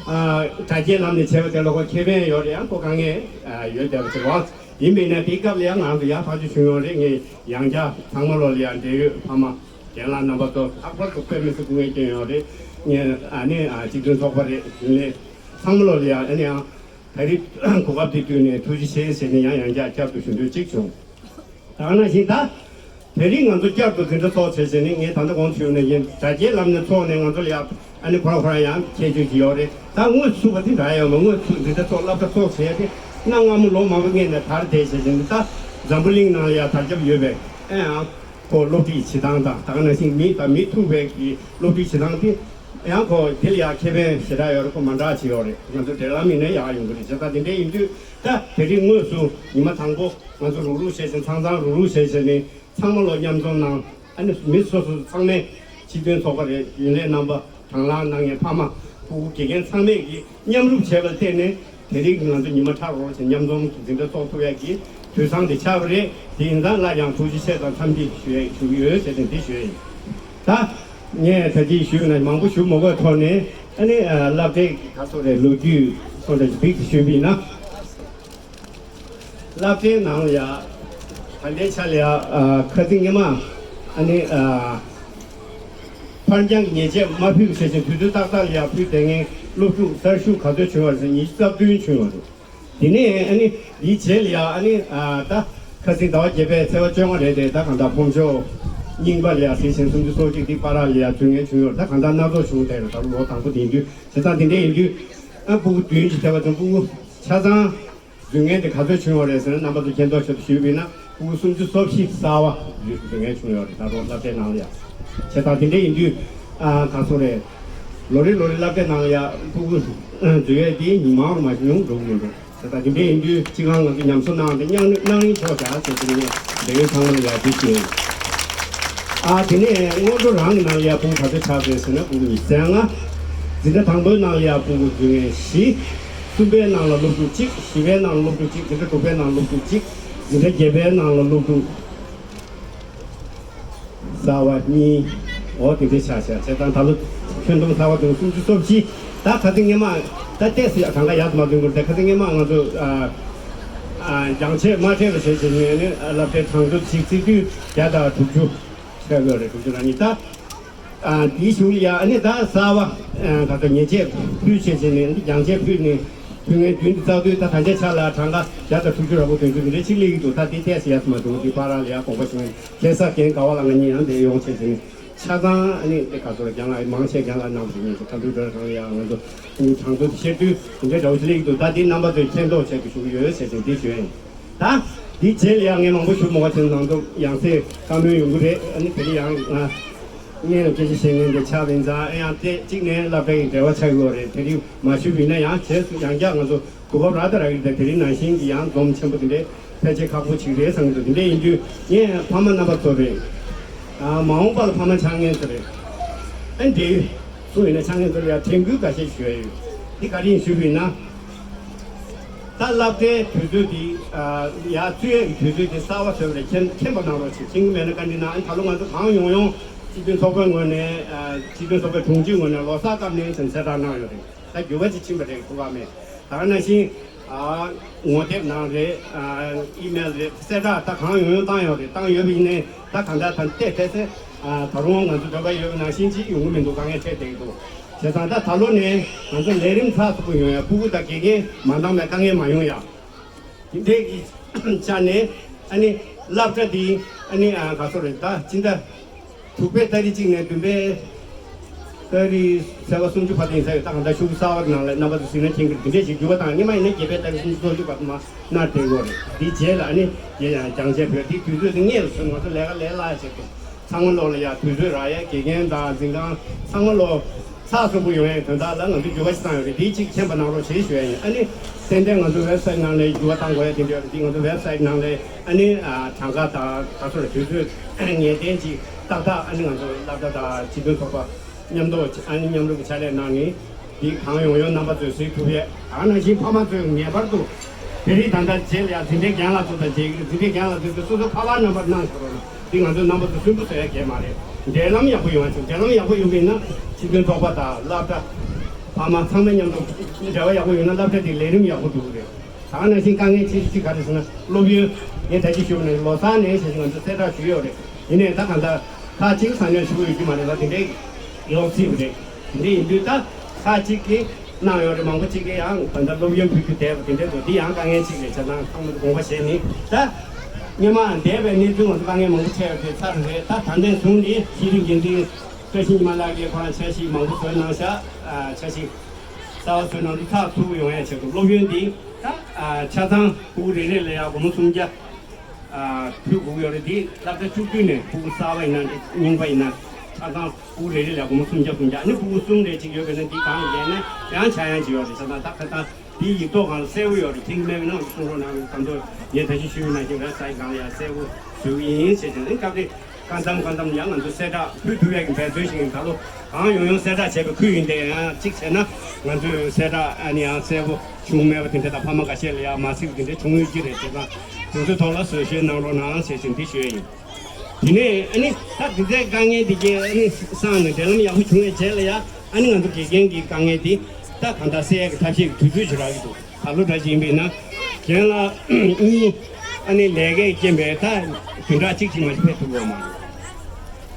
ཨ་དྲ་རྒྱའི་ལམ་ནས་བྱས་པ་དེ་ལ་ཁོ་ཁེ་ཕན་ཡོད་རེད། ཡང་ཁོ་དཀའ་ངལ་ཡོད་བསྡད་པ་ཞིག་རེད་བ། ཡིན་པས་ན་དེའི་སྐབས་ལ་ཡ་ང་རང་ཚོ་ཡག་ཐག་ཆོད་བྱུང་ཡོད་རེད། ངས་ཡང་བསྐྱར་ཚང་མ་ལོ་ལ་ཡ་འབྲེལ་ཡོད་ཕ་མ་རྒན་ལགས་རྣམ་པ་ཚོ་ལྷག་པར་དུ་དཔེ་མི་སྲིད་སྐུ་ངལ་བསྐྱོན་ཡོད་རེད། ངས་ཨ་ནི་ཨ་སྤྱི་མཐུན་ཚོགས་པ་རེད། རྒྱུན་ལས་ཚང་མ་ལོ་ལ་ཡ་ཨ་ནི་ཡང་ད་རེས་གོ་སྐབས་དེ་བསྟུན་ནས་ཐུགས་རྗེ་ཆེ་ཟེར་ནས་ཡང་ཡང་བསྐྱར་བསྐྱར་དུ་ཞུ་འདོད་ཅིག་བྱུང་། ད་ག་ནང་བཞིན་ད་དེ་རིང་ང་ཚོ་བསྐྱར་དུ་འཛིན་གྲྭ་ཚོགས་བྱས་བྱས་ནས་ངས་ད་ལྟ་གོང་དུ་ཞུས་ནང་བཞིན་དྲ་རྒྱའི་ལམ་ནས་ཚོགས་ནས་ང་ཚོ་ལ་ཡ་ཨ་ནི་ཁོ་རང་ཁོ་རང་ཡང་ཁྱད་ཆོས་ཅིག་ཡོད་རེད། ད་དངོས་སུ་བ་དེ་འདྲ་ཡོད་མ། དངོས་སུ་འཛིན་གྲྭ་ཚོགས་སློབ་གྲྭ་ཚོགས་བྱས་ཏེ་གནའ་སྔ་མོ་ལོ་མང་པོ་སྔོན་ནས་དར་བསྡད་བྱས་བྱས་ནས་ད་འཛམ་བུ་གླིང་ནང་ལ་ཡ་དར་ཁྱབ་ཡོད་པས། ཨེ་ཡང་ཁོ་སློབ་ཁྲིད་བྱེད་སྟངས་དང་ད་ག་ནང་བཞིན་མི་དང་མི་ཐུག་པའི་གི་སློབ་ཁྲིད་བྱེད་སྟངས་དེ་ཡང་ཁོ་དེ་ལ་ཡང་ཁེ་ཕན་ཞེ་དྲག་ཡོད་རེད། ཁོ་མ་འདྲ་ཅིག་ཡོད་རེད། ང་ཚོ་འབྲེལ་ལམ་ཡིན་ན་ཡག་ཡོང་གི་རེད། བྱས་ཙང་དེ་འདྲ་ཡིན་དུས་ད་དེ་རིང་དངོས་སུ་ཉི་མ་དང་པོ་ང་ཚོ་རུག་རུག་བྱས་ཤིང་ཚང་ཚང་རུག་རུག་བྱས་བྱས་ནས་ཚང་མ་ལོ་མཉམ་འཛོམས་གནང་། ཨ་ནི་མི་སོ་སོ་ཚང་མས་སྤྱི་མཐུན་ཚོགས་པ་རེད། རྒྱུན་ལས་རྣམ་པ། དང་བླངས་གནང་མཁན་ཕ་མ། ཕྲུ་གུ་དགེ་རྒན་ཚང་མས་ཀྱིས་མཉམ་རུབ་བྱས་པར་བརྟེན་ནས་དེ་རིང་གི་ང་ཚོ་ཉི་མ་ཁྲ་རོ་བྱས་མཉམ་འཛོམས་ཀྱི་འཛིན་གྲྭ་ཚོགས་ཐུབ་ཡག་གི་དུས་བཟང་དེ་ཆགས་པ་རེད། དེ་ཡིན་ཙང་སླར་ཡང་ཐུགས་རྗེ་ཆེ་དང་འཚམས་འདྲི་ཞུ་ཡ་ཞུ་གི་ཡོད་ཟེར་ནས་འདི་ཞུ་ཡ་ཡིན། ད་ངས་ད་ཅི་ཞུས་ན་མང་པོ་ཞུ་མ་དགོས་ཐོག་ནས་ཨ་ནི་ཨ་སློབ་གྲྭའི་ག་ཚོད་རེད། ལོ་རྒྱུས་སོགས་འདྲ་ཞིག་བིག་ཏུ་ཞུས་པ་ཡིན་ན། སློབ་གྲྭའི་ནང་ལ་ཡ་ད་ལྟའི་ཆ་ལ་ཡ་ཨ་ཁ་སང་སྔོན་མ་ཨ་ནི་ཨ་ཕར་འགྱངས་ཀྱི་ཉེས་ཆད་མ་ཕུལ་བྱས་ཤིང་དུས་ཚོད་ཏག་ཏག་ལ་ཡ་ཕུལ་བསྡད་མཁན་སློབ་ཕྲུག་གསར་ཞུགས་ག་ཚོད་བྱུང་བ་རེད་ཟེར་ཉི་ཤུ་རྩ་བདུན་བྱུང་བ་རེད། དེ་ནས་ཨ་ནི་འདིའི་རྗེས་ལ་ཡ་ཨ་ནི་ཨ་ད་ཁ་སང་ཟླ་བ་བརྒྱད་པའི་ཚེས་པ་བཅོ་ལྔ་རེད་དེ། ད་གང་ལྟར་ཕོམ་ཤོག་རྙིང་པ་ལ་ཡ་ཟིན་ཞིང་སུམ་ཅུ་སོ་གཅིག་འདི་བར་ལ་ཡ་འཛུལ་མཁན་བྱུང་ཡོད། ད་གང་ལྟར་སྣ་ཚོགས་བྱུང་བསྡད་རེད། ད་ལོ་དང་པོ་དེ་ཡིན་དུས། བྱས་ཙང་དེ་འདྲ་ཡིན་དུས་ཨ་སྤུ་གུ་བདུན་གྱི་ཐེ་བ་ཙམ་སྤུ་གུ་ཆ་ཚང་འཛུལ་མཁན་དེ་ག་ཚོད་བྱུང་བ་རེད་ཟེར་ན། རྣམ་པ་ཚོ་མཁྱེན་རྟོགས་ཆེད་དུ་ཞུས་པ་ཡིན་ན་སྤུ་གུ་སུམ་ཅུ་སོ་བཞི་གསར་བ་འཛུལ་མཁན་བྱུང་ཡོད་རེད། ད་རུང་སློབ་གྲྭའི་ནང་ལ་ཡ། བྱས་ཙང་དེ་འདྲ་ཡིན་དུས་ཨ་ག་ཚོད་རེད། ལོ་རེ་ལོ་རེ་སློབ་གྲྭའི་ནང་ལ་ཡ་སྤུ་གུ་འཛུལ་ཡས་དེ་ཉིན་མང་རུ་མ་ཉུང་འགྲོ་གི་མི་འདུག་བྱས་ཙང་དེ་འདྲ་ཡིན་དུས་སྤྱི་ཁང་ང་ཚོ་ཉམས་གསོ་གནང་སྟེ་གནང་གནང་རིན་ཆོག་བྱ་ཟེར་དེ་ནས་འབྲེལ་ཡོད་ཚང་མ་ལ་ཡ་དེ་ཞུས། ཨ་དེ་ནས་སྔོན་འགྲོ་རང་གི་ནང་ལ་ཡ་སྤུ་གུ་ག་ཚོད་ཆགས་རེད་ཟེར་ན་སྤུ་གུ་ཉི་ཤུ་རྩ་ལྔ། འཛིན་གྲྭ་དང་པོའི་ནང་ལ་ཡ་སྤུ་གུ་འཛུལ་མཁན་བཞི། གསུམ་པའི་ནང་ལ་སློབ་ཕྲུག་གཅིག་བཞི་པའི་ནང་ལ་སློབ་ཕྲུག་གཅིག་འཛིན་གྲྭ་དྲུག་པའི་ནང་ལ་སློབ་ཕྲུག་གཅིག་འཛིན་གྲྭ་བརྒྱད་པའི་ནང་ལ་སློབ་ཕྲུག་གསར་བ་གཉིས། འོ་དེ་འདྲའི་ཆགས་ཤག་བྱས་ཙང་ད་ལོ་ཁྱོན་བསྡོམས་གསར་བ་དེ་སུམ་ཅུ་སོ་བཞི། ད་ད་ཐེངས་སྔོན་མ་ད་ཏོག་ཙམ་གྲངས་ཀ་ཡག་ཏུ་མ་འགྲོ་གི་རེད། ད་ཁ་སང་སྔོན་མ་ང་ཚོ་ཨ་ཨ་འགྱངས་ཆད་མ་སྤྲད་པ་བྱས་བྱས་ནས་ནི་སློབ་གྲྭའི་གྲངས་ཐོ་ཞིག་བརྩི་དུས་བརྒྱ་དང་དྲུག་ཅུ་ཆགས་ཡོད་རེད། དྲུག་ཅུ་རེ་གཉིས། ད་ཨ་དེའི་གཞུག་ལ་ཡ་ཨ་ནི་ད་གསར་བ་ཨ་ད་ལྟ་ཉེས་ཆད་ཕུལ་བྱས་བྱས་ནས་འདི་འགྱངས་ཆད་ཕུལ་ནས་ཕུལ་མཁན་བདུན་དུ་བཙག་དུས་ད་ད་ཆ་ཆ་ལ་གྲངས་ཀ་བརྒྱ་དང་དྲུག་ཅུ་རེ་དགུ་དོན་དྲུག་འདི་འདྲ་ཅིག་སླེབས་ཀྱི་འདུག་ད་དེ་ཏོག་ཙམ་ཡག་ཏུ་མ་འགྲོ་གི་འདུག་དེ་བར་ལ་ཡ་དགོངས་པ་ཞུ་མཁན་ལྷ་ས་རྒན་དགའ་བ་ལགས་ང་གཉིས་ཡང་འདིར་ཡོང་བྱས་བྱས་ནས་ཆ་ཚང་ཨ་ནི་དེ་ག་ཚོད་རྒན་ལགས་མང་ཆེ་རྒན་ལགས་གནང་བ་ཞིག་ཡིན། ཁམས་པའི་བོད་རང་ཡང་ང་ཚོ་གྲངས་ཐོ་དེ་བཤད་དུས་དེ་འདྲའི་འདྲ་བོ་ཞིག་སླེབས་ཀྱི་འདུག་ད་དེ་རྣམ་པ་ཚོས་མཁྱེན་རྟོགས་བྱེད་དགོས་ཞུ་གི་ཡོད་ཟེར་བྱས་འདི་ཞུ་ཡ་ཡིན། ད་འདི་རྗེས་ལ་ཡང་ངས་མང་པོ་ཞུ་མ་དགོས་བྱས་ནས་ནང་དུ་ཡང་སེ་བཀའ་མོལ་ཡོང་གི་རེད། ཨ་ནི་དེ་རིང་ཡང་ང་ངས་སྐད་ཆ་བཤད་མཁན་དེ་ཆགས་པ་ཡིན་ཙང་ཨ་ཡང་དེ་གཅིག་ནས་སློབ་གྲྭ་ཡི་འབྲེལ་བ་ཆགས་ཀྱི་ཡོད་རེད། དེ་རིང་མ་ཞུས་པ་ཡིན་ན་ཡང་རྗེས་སུ་ཡང་བསྐྱར་ང་ཚོ་གོ་སྐབས་རག་ད་རག་གི་རེད། དེ་རིང་ནང་བཞིན་གྱི་ཡང་འཛོམས་ཆེན་པོ་དེ་འདྲའི་ཕལ་ཆེར་ཁག་པོ་ཅིག་རེད་བསམ་གྱི་འདུག་དེ་འདྲ་ཡིན་དུས་ངས་ཕ་མ་རྣམ་པ་ཚོ་རེད། ཨ་མ་འོངས་པ་ལ་ཕ་མ་ཆགས་མཁན་ཚོ་རེད། ཨ་འདི་སུ་ཡིན་ན་ཆགས་མཁན་ཚོ་ལ་ཡང་དྲན་སྐུལ་འགའ་ཤས་ཞུ་ཡ་ཡོད། འདི་ག་རེ་ཡིན་ཞུས་པ་ཡིན་ན། ད་སློབ་གྲྭའི་དུས་ཚོད་འདི་ཨ་ཡར་བཙུགས་ཡས་ཀྱི་དུས་ཚོད་འདི་གསར་བ་བཟོས་པ་རེད། མཁྱེན་མཁྱེན་པ་གནང་རོགས་བྱེད། མཁྱེན་གྱི་མེད་ན་བཀའ་འདྲི་གནང་། ཨ་ནི་ད་ལོ་ང་ཚོ་གང་ཡོང་ཡོང་སྤྱི་མཐུན་ཚོགས་པའི་ངོས་ནས་ཨ་སྤྱི་མཐུན་ཚོགས་པའི་དྲུང་ཆེའི་ངོས་ནས་ལོ་གསར་སྐབས་ནས་ཟིན་གསལ་བསྒྲགས་གནང་ཡོད་རེད། ད་འགྱུར་བ་ཅིག་ཕྱིན་པ་རེད། གོ་བ་མེད། ད་ག་ནང་བཞིན་ཨ་ངོ་དེབ་ནང་རེད། ཨ་ཨི་མེལ་རེད། གསལ་བསྒྲགས་ད་གང་ཡོང་ཡོང་བཏང་ཡོད་རེད། བཏང་ཡོད་པ་ཡིན་ནའི་ད་གང་ལྟར་ད་ལྟའི་ཕལ་ཆེར་ཨ་ད་རུང་ང་ཚོ་འདོད་པ་ཡོད་པ་ནང་བཞིན་ཅིག་ཡོང་གི་མི་འདུག་དཀའ་ངལ་འཕྲད་བསྡད་ཀྱི་འདུག་བྱས་ཙང་ད་ད་ལོ་ནས་ང་ཚོ་ལས་རིམ་ཚགས་ཚུད་པོ་ཡོང་ཡ། སྤུ་གུ་དང་དགེ་རྒན་མ་འདང་བའི་དཀའ་ངལ་མ་ཡོང་ཡ། དེ་འདྲའི་གི་ཆ་ནས་ཨ་ནི་སློབ་གྲྭ་འདི་ཨ་ནི་ཨ་ག་ཚོད་རེད། ད་སྤྱི་ཟླ་དྲུག་པའི་ཏ་རིག་གཅིག་ནས་བདུན་པའི་ཏ་རིག་ཚེས་པ་སུམ་ཅུ་བར་དུ་ཡིན་ས་ཡོད། ད་གང་ལྟར་ཤོག་གུ་གསར་བ་ནང་ལ་རྣམ་པ་ཚོ་གཟིགས་ན་མཁྱེན་གྱི་རེད། དེ་འདྲས་ཞིག་འགྱུར་བ་བཏང་། སྔོན་མ་ཡིན་ན་བརྒྱད་པའི་ཏ་རིག་སུམ་ཅུ་སོ་བཞི་བར་དུ་མ་གནང་བསྡད་ཡོད་རེད། དེའི་རྗེས་ལ་ཨ་ནི་རྒྱ་ཡང་རྒྱང་ཆད་བུད། དེའི་དུས་ཚོད་དེ་སྔོན་ལ་སོང་། ང་ཚོ་ལས་ཀ་ལས་སླ་བྱས་ཏེ་ཚང་མ་ལོག་ལ་ཡ་དུས་ཚོད་རག་ཡ། དགེ་རྒན་དང་འཛིན་ཁང་ཚང་མ་ལོག་ཚགས་ཚུད་པོ་ཡོང་ཡའི་དོན་དག་ལ་ང་ཚོས་འགྱུར་བ་ཞིག་བཏང་ཡོད་རེད། དེའི་གཅིག་མཁྱེན་པ་གནང་རོགས་བྱེད་ཞུ་ཡ་ཡིན། ཨ་ནི་ཏན་ཏན་ང་ཚོ་ཝེབ་སའིཊ་ནང་ལ་འགྱུར་བ་བཏང་དགོས་ཡ་དེ་འདྲ་ཡོད་རེད། དེ་ང་ཚོ་ཝེབ་སའིཊ་ནང་ལ་ཨ་ནི་ཨ་གྲངས་ཀ་དང་ད་ག་ཚོད་རེད། དུས་ཚོད་ངེས་གཏན་ཅིག་ཏག་ཏག་ཨ་ནི་ང་ཚོ་སློབ་གྲྭ་དང་སྤྱི་མཐུན་ཚོགས་པ་ མཉམ་དུ་ཨ་ནི་མཉམ་རུབ་ཀྱི་ཕྱག་ལས་གནང་ནས་འདི་གང་ཡོང་ཡོང་རྣམ་པ་ཚོས་གཟིགས་ཐུབ་ཡས། ད་ནང་བཞིན་ཕ་མ་ཚོས་ངེས་པར་དུ་དེ་རིང་ད་ལྟ་རྗེས་ལ་ཡང་འཛིན་གྲྭའི་རྒན་ལགས་ཚོ་དང་མཇལ་གྱི་རེད། འཛིན་གྲྭའི་རྒན་ལགས་ཚོས་སོ་སོ་ཕ་བར་རྣམ་པར་གནང་ཤོག་རོགས་གནང་། འདི་ང་ཚོའི་རྣམ་པ་ཚོ་སུན་པོ་བཟོ་ཡས་གལ་མ་རེད། འབྲེལ་ལམ་ཡག་པོ་ཡོང་བ་བྱུང་། འབྲེལ་ལམ་ཡག་པོ་ཡོང་བ་ཡིན་ན་སྤྱི་མཐུན་ཚོགས་པ་དང་སློབ་གྲྭ་ཕ་མ་ཚང་མ་མཉམ་དུ་འབྲེལ་བ་ཡག་པོ་ཡོང་ན་སློབ་གྲྭ་དེ་ལས་རིམ་ཡག་པོ་འགྲོ་གི་རེད། ད་ནང་བཞིན་དཀའ་ངལ་ཆེ་ཤོས་གཅིག་ག་རེ་ཟེར་ན་སློབ་ཡོན། ངས་ད་ཅི་ཞུས་པ་ནང་བཞིན་ལོ་གསར་ནས་བྱས་ཙང་ང་ཚོ་གསལ་བསྒྲགས་ཞུས་ཡོད་རེད། ཡིན་ནའི་ད་གང་ལྟར་ཁག་ཅིག་གསང་ཉུལ་ཞུ་གི་ཡོད་ཀྱི་མ་རེད། ད་དེ་འདྲའི་ཡོང་སྲིད་པ་རེད། དེ་འདྲ་ཡིན་དུས་ད་ཁག་ཅིག་གིས་གནང་ཡོད་རེད། མང་པོ་ཅིག་གིས་ཡང་ད་ལྟ་སློབ་ཡོན་ཕུལ་རྒྱུ་བསྡད་པ་དེ་འདྲའི་འདུག་འདི་ཡང་དཀའ་ངལ་ཅིག་རེད། བྱས་ཙང་ཚང་མ་དགོངས་པ་བཞེས་ནས། ད་སྔོན་མ་འདས་པའི་གནས་ཚུལ་ང་ཚོ་དཀའ་ངལ་མང་པོ་འཕྲད་ཡོད་རེད། ཚར་རེད། ད་ད་ལྟའི་བཟུང་ནས་གཞི་རིམ་འགན་འཛིན་བཀྲ་ཤིས་ཉི་མ་ལགས་ཀྱིས་ཁོ་རང་འཆར་གཞི་མང་པོ་བཟོས་གནང་ཤག་འཆར་གཞི་གསར་པ་བཟོས་གནང་དུས་ཚགས་ཚུད་ཡོང་ཡ་ཆེད་དུ་སློབ་ཡོན་འདི་ད་ཆ་ཚང་ཕྲུ་གུ་རེ་རེ་ལ་ཡ་སྒོར་མོ་སུམ་བརྒྱ། ཨ། ཕུལ་དགོས་ཀྱི་ཡོད་རེད། དེ་སློབ་གྲྭ་བཅུ་བདུན་ནས་ཕྲུ་གུ་གསར་པ་ཡིན་ན་རྙིང་པ་ཡིན་ན་ཆ་ཚང་ཕྲུ་གུ་རེ་རེ་ལ་སྒོར་མོ་སུམ་བརྒྱ་སུམ་བརྒྱ། ཨ་ནི་ཕྲུ་གུ་གསུམ་རེ་གཅིག་ཡོད་པ་ཡིན་ན་དེ་གང་ལ་ཡིན་ན་ཡང་ཆག་ཡང་ཅིག་ཡོད་རེད། ཆ་ཚང་ད་ཁ་སང་དེའི་ཡིག་ཐོག་སྒང་ལ་གསལ་པོ་ཡོད་རེད། ཐེངས་མེད་པ་ན་གསུང་རོགས་གནང་རོགས། ད་དུང་ངས་ད་གིན་ཞུས་པ་ནང་བཞིན་ཝེབ་སའིཊ་སྒང་ལ་ཡང་གསལ་པོ་བཟོས་ཀྱི་ཡིན་ཟེར་བྱས་ནས་སྐབས་རེ། སྐར་མཚམས་སྐར་མཚམས་ཡང་ང་ཚོ་གསལ་བསྒྲགས་ཕུལ་ཐུབ་ཡག་གི་འབད་བརྩོན་ཞིག་ཡིན། ད་ལོ་གང་ཡོང་ཡོང་གསལ་བསྒྲགས་བྱས་པའི་ཁུལ་ཡིན། དེ་ཡང་གཅིག་བྱས་ན་ང་ཚོས་གསལ་བསྒྲགས་ཨ་ནི་ཡང་གསལ་པོ་བྱུང་མེད་པ་དེ་འདྲ་དང་། ཕ་མ་འགའ་ཤས་ལ་ཡང་མ་གཟིགས་པ་དེ་འདྲ་བྱུང་ཡོད་ཀྱི་རེད། དེ་ཙང་དེ་ཚོའི་ཐོག་ལ་བཟོད་བཤད་གནང་རོགས་གནང་ཞེས་ཞུ་འདི་ཞུ་ཡ་ཡིན། དེ་ནས་ཨ་ནི་ད་དེ་ཚོའི་དཀའ་ངལ་དེ་གས་ཨ་ནི་སངས་ནས་འབྲེལ་ལམ་ཡག་པོ་བྱུང་བའི་རྗེས་ལ་ཡང་ཨ་ནི་ང་ཚོ་དགེ་རྒན་གྱི་དཀའ་ངལ་དེ་ད་གང་ལྟར་སེལ་ཡག་གི་ཐབས་ཤེས་ཀྱི་དུས་ཚོད་ཅིག་རག་གི་འདུག་ད་ལོ་འདྲ་ཞིག་ཡིན་པས་ན་རྒན་ལགས་གཉིས་ཨ་ནི་ལས་ཀའི་རྐྱེན་པས་ད་བདུན་ཕྲག་གཅིག་ཅིག་མ་གཏོགས་ཕེབས་ཐུབ་ཡོད་མ་རེད།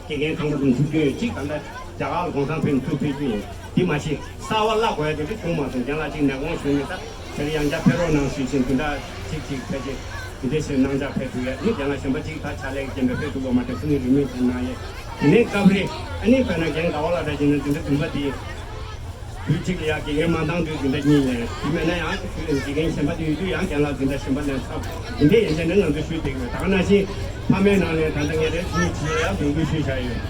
དགེ་རྒན་ཚང་མ་དང་ཐུག་རྒྱུ་ཡོད། གཅིག་ད་ལྟ་རྒྱ་གར་ལ་གུང་སེང་ཕེབས་ནས་ཚུར་ཕེབས་རྒྱུ་ཡིན། དེ་མ་གཞི་གསར་པ་གླ་དགོས་ཡ་དེ་འདྲ་བྱུང་མ་སོང་། རྒན་ལགས་གཅིག་ནད་དགོངས་ཞུས་ནས་ད་དེ་རིང་ཡང་བསྐྱར་ཕེབས་རོགས་གནང་ཞུས་ཤིང་། བདུན་ཕྲག་གཅིག་ཅིག་ཕལ་ཆེར་དེ་འདྲ་ཞིག་གནང་འཆར་ཕེབས་ཐུབ་ཡ། ཨ་ནི་རྒན་ལགས་གཞན་པ་གཅིག་ད་ཕྱག་ལས་ཀྱི་རྐྱེན་པས་ཕེབས་ཐུབ་ཡོད་མ་རེད། ཁོ་གཉིས་རིན་མེད་དུ་གནང་ཡས། དེ་ནས་སྐབས་རེ་ཨ་ནི་དཔེར་ན་རྒན་ག་བ་ལགས་འདྲ་ཞིག་ན་འཛིན་གྲྭ་བདུན་པ་དེ། དུས་གཅིག་ལ་ཡང་དགེ་རྒན་མ་འདང་དུས་འཛིན་གྲྭ་གཉིས་ལེན། དེ་མེད་ན་ཡང་དུས་དགེ་རྒན་གཞན་པ་དེ་ཡོད་དུས་ཡང་རྒན་ལགས་འཛིན་གྲྭ་གཞན་པ་ལེན་ཐབས་དེ་འདྲའི་ཡན་ཆད་ནས་ང་ཚོས་ཞུས་བསྡད་ཀྱི་ཡོད། ད་ག་ནང་བཞིན་ཕ་མའི་ནང་ནས་ད་ལྟ་ངས་རེ་ཟུང་གིས་ཡང་འབོད་སྐུལ་ཞུས་བཞག་ཡོད།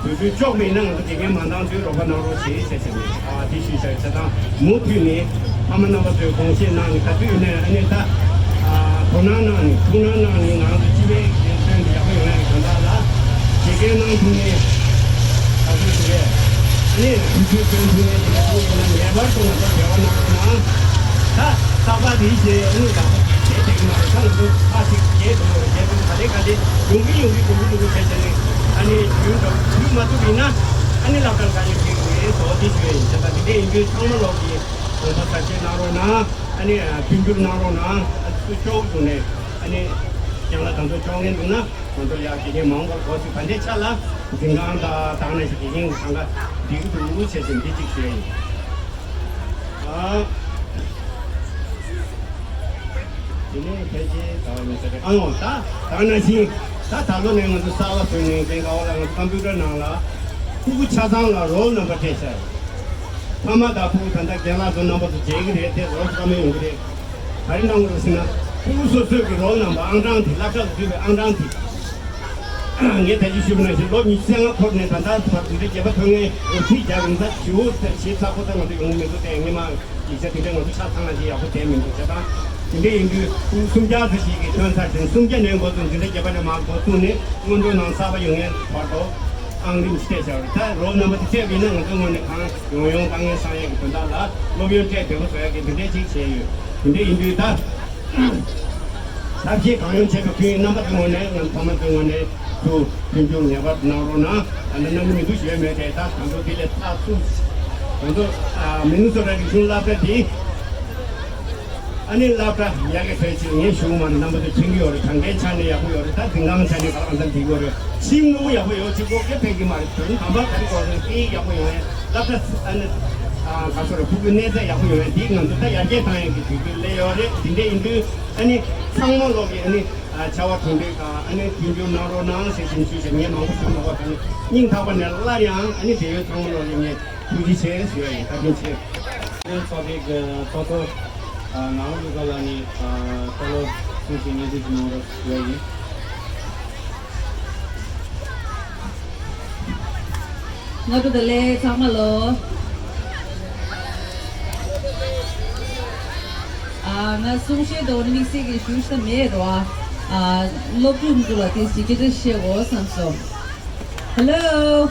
དུས་ཚོད་ལྕོགས་པ་ཡིན་ན་ང་ཚོ་དགེ་རྒན་མ་འདང་དུས་རོགས་པ་གནང་རོགས་བྱེད་ཟེར་བྱས་ནས་ཨ་དེ་ཞུས་བཞག་ཡོད། བྱས་ཙང་མུ་མཐུད་ནས་ཕ་མ་རྣམ་པ་ཚོས་དགོངས་བཞེས་གནང་ནས་ག་དུས་ཡིན་ནའི་ཨ་ནི་ད་ཨ་དོ་སྣང་གནང་ནས་ཐུགས་སྣང་གནང་ནས་ང་ཚོ་སྤྱི་པའི་དོན་དུ་ཡག་པོ་ཡོང་ཡག་གི་དོན་དག་ལ་དགེ་རྒན་གནང་ཐུབ་ནས་ད་དུས་དེ་རེད། ཨ་ནི་དུས་ཚོད་བཏོན་ཐུབ་ནས་དེ་འདྲ་ཐུག་ཡོང་ན་ངེས་པར་དུ་ང་ཚོ་འབྲེལ་བ་གནང་རོགས་གནང་། ད་རྟག་པར་དེའི་རྗེས་ཨ་ནི་ཡག་པོ་བྱེད་བསྡད་ཀྱི་མ་རེད། ད་ང་ཚོ་ཁག་ཅིག་བརྒྱད་འགྲོ་བརྒྱད་འགྲོ་ག་ལེ་ག་ལེ་ཡོང་གི་ཡོང་གི་འགྲོ་གི་འགྲོ་གི་བྱས་བྱས་ནས་ཨ་ནི་ཡུན་འགྲོ་ཡུན་མ་ཐུབ་ཡིན་ན་ཨ་ནི་སློབ་གྲྭར་དཀའ་ངལ་འཕྲད་ཀྱི་རེད་ཟེར་བ་དེ་ཞུ་ཡ་ཡིན། བྱས་ཙང་དེ་འདྲ་ཡིན་དུས་ཚང་མ་ལོག་གིས་དགོངས་པ་ཚར་གཅོད་གནང་རོགས་གནང་། ཨ་ནི་མཐུན་འགྱུར་གནང་རོགས་གནང་། ཨ་ནི་སུ་སྐྱོ་བོ་འདུག་ནས་ཨ་ནི་རྒན་ལགས་དང་ཚོ་སྐྱོ་མཁན་འདུག་ན་ང་ཚོ་ཡ་དགེ་རྒན་མང་པོར་གོ་ཞིག་ད་ལྟའི་ཆ་ལ་འཛིན་ཁང་དང་དག་ནས་ཞིག་དགེ་རྒན་གང་ག་འགྲིག་གི་འདུག་བྱས་ཏེ་འདི་གཅིག་ཞུ་ཡ་ཡིན། ཨ། དེ་ནས་ཕལ་ཆེར་ད་བ་མི་ཚེ་རེད། ཨ་ཡོང་ད་ད་ནང་བཞིན་ད་ད་ལོ་ནས་ང་ཚོ་གསར་པ་བཟོས་ནས་རྒན་ག་བ་ལ་ང་ཚོ་ཀམ་པུ་ཊར་ནང་ལ་ཕྲུ་གུ་ཆ་ཚང་ལ་རོལ་ནམ་བར་སྤྲད་བཞག་ཡོད། ཕ་མ་དང་ཕྲུ་གུ་ད་ལྟ་རྒན་ལགས་ཚོ་རྣམ་པ་ཚོ་མཇལ་གྱི་རེད་དེ། རོལ་ཚང་མ་ཡོང་གི་རེད། ག་རེ་གནང་དགོས་ཟེར་ན་ཕྲུ་གུ་སོ་སོའི་གི་རོལ་ནམ་བར་ཨང་གྲངས་དེ་སློབ་གྲྭ་ལ་འཛུལ་བའི་ཨང་གྲངས་དེ། ངས་ད་ཅི་ཞུས་པ་ནང་བཞིན་ལོ་ཉི་ཤུ་རྩ་ལྔ་འཁོར་ནས་ད་ལྟ་བར་དུ་འདི་བརྒྱད་པ་ཐོན་ངེས་འོ་ཐིག་རྒྱག་རིང་ད་ཞུ་བོ་ཞེ་ཚ་ཁོ་ད་ང་ཚོ་ཡོང་མི་འདུག་སྟེ། ངས་མ་ཡིག་ཆ་དེ་འདྲ་ང་ཚོ་ཆ་ཚང་ལ་ཞིག་ཡག་པོ་བསྡད་མི་འདུག་བྱས་ཙང་དེ་འདྲ་ཡིན་དུས་ཕྲུ་གུ་སུམ་བརྒྱ་ཙམ་ཞིག་གིས་ཐོན་ཚར་ཞིང་། སུམ་བརྒྱ་ནས་འགོ་བཙུགས་འཛིན་གྲྭ་བརྒྱད་པ་ནས་མར་འགོ་བཙུགས་ནས་སྔོན་འགྲོ་ནང་གསར་པ་ཡོང་ངེས་བར་དུ་ཨང་རིམ་ཞིག་སྤྲད་བྱ་བ་རེད། ད་རོལ་ནམ་བར་དེ་སྤྲད་པ་ཡིན་ན་ང་ཚོ་ངོས་ནས་གང་ཡོང་ཡོང་དཀའ་ངལ་སང་ཡས་ཀྱི་དོན་དག་ལ་སློབ་ཡོན་སྤྲད་བདེ་པོ་བཟོ་ཡག་གི་འདི་འདྲས་ཅིག་བྱས་ཡོད། དེ་འདྲས་ཡིན་དུས་ད་ཐབས་ཤེས་གང་ཡོང་བྱས་པའི་ཁུལ་རྣམ་པ་ཚོའི་ངོས་ནས་ང་ཚོ་ཕ་མ་ཚོའི་ངོས་ནས་ཚུར་མཐུན་འགྱུར་ངེས་པར་གནང་རོགས་གནང་། ད་ནི་གནང་གི་མི་འདུག་ཞུ་ཡས་མེད་དེ། ད་ང་ཚོ་འདི་ལས་ཚགས་ཚུད་ང་ཚོ་མི་ནི་སོ་ཊ་རིག་གཞུང་སློབ་གྲྭ་འདི། ཨ་ནི་སློབ་གྲྭ་ཡག་གི་ཕལ་ཆེར་ངས་ཞུ་མ་རེད། རྣམ་པ་ཚོ་མཁྱེན་གྱི་ཡོད་རེད། གྲངས་ཀའི་ཆ་ནས་ཡག་པོ་ཡོད་རེད། ད་འཛིན་ཁང་ཆ་ནས་ག་ལ་གང་འཚམ་འགྲིག་གི་ཡོད་རེད། ཁྱིམ་ནུ་ཡག་པོ་ཡོད་ཅིག་གོ་སྐད་ཕན་གྱི་མ་རེད། དོན་དམ་པ་ག་རེ་གོ་རེད། སྐད་ཡག་པོ་ཡོང་ཡས་སློབ་གྲྭ་ཨ་ནི་ག་སོ་རེད། ཕྲུ་གུ་གནས་ཚད་ཡག་པོ་ཡོང་ཡས་འདི་ང་ཚོ་ད་ཡར་རྒྱས་བཏང་ཡས་ཀྱི་དུས་ཚོད་སླེབས་ཡོད་རེད། དེ་འདྲ་ཡིན་དུས་ཨ་ནི་ཚང་མ་ལོག་གི་ཨ་ནི་བྱ་བ་གྲུབ་འབྲས་དང་ཨ་ནི་མཐུན་འགྱུར་གནང་རོགས་གནང་ཟེར་བཞིན་ཞུས་བྱས། ངས་མང་པོ་ཞུ་མ་དགོས། ད་ནི་སྙིང་ཐག་པ་ནས་སླར་ཡང་ཨ་ནི་འབྲེལ་ཡོད་ཚང་མ་ལོག་ལ་ངས་ཐུགས་རྗེ་ཆེ་ཞུ་ཡ་ཡིན། བཀའ་དྲིན་ཆེ། ཚོགས་པའི་ཚོགས་གཙོ་ངག་དབང་ཀླུ་མཁར་ལགས་ནས་བཀའ་སློབ་གསུང་བཤད་སྙན་སྒྲོན་ཞིག་གནང་རོགས་ཞུ་ཡ་ཡིན། སྔ་དྲོ་བདེ་ལེགས་ཚང་མ་ལོ། ཨ། ང་གསུང་བཤད་དོ་ནི་དམིགས་བསལ་གྱི་ཞུ་ཤེས་མེད་རོ། ཨ། སློབ་ཕྲུག་ཚོ་ལ་དེ་ཞིག་སྐད་ཆ་བཤད་དགོས་བསམ་སོང་། Hello.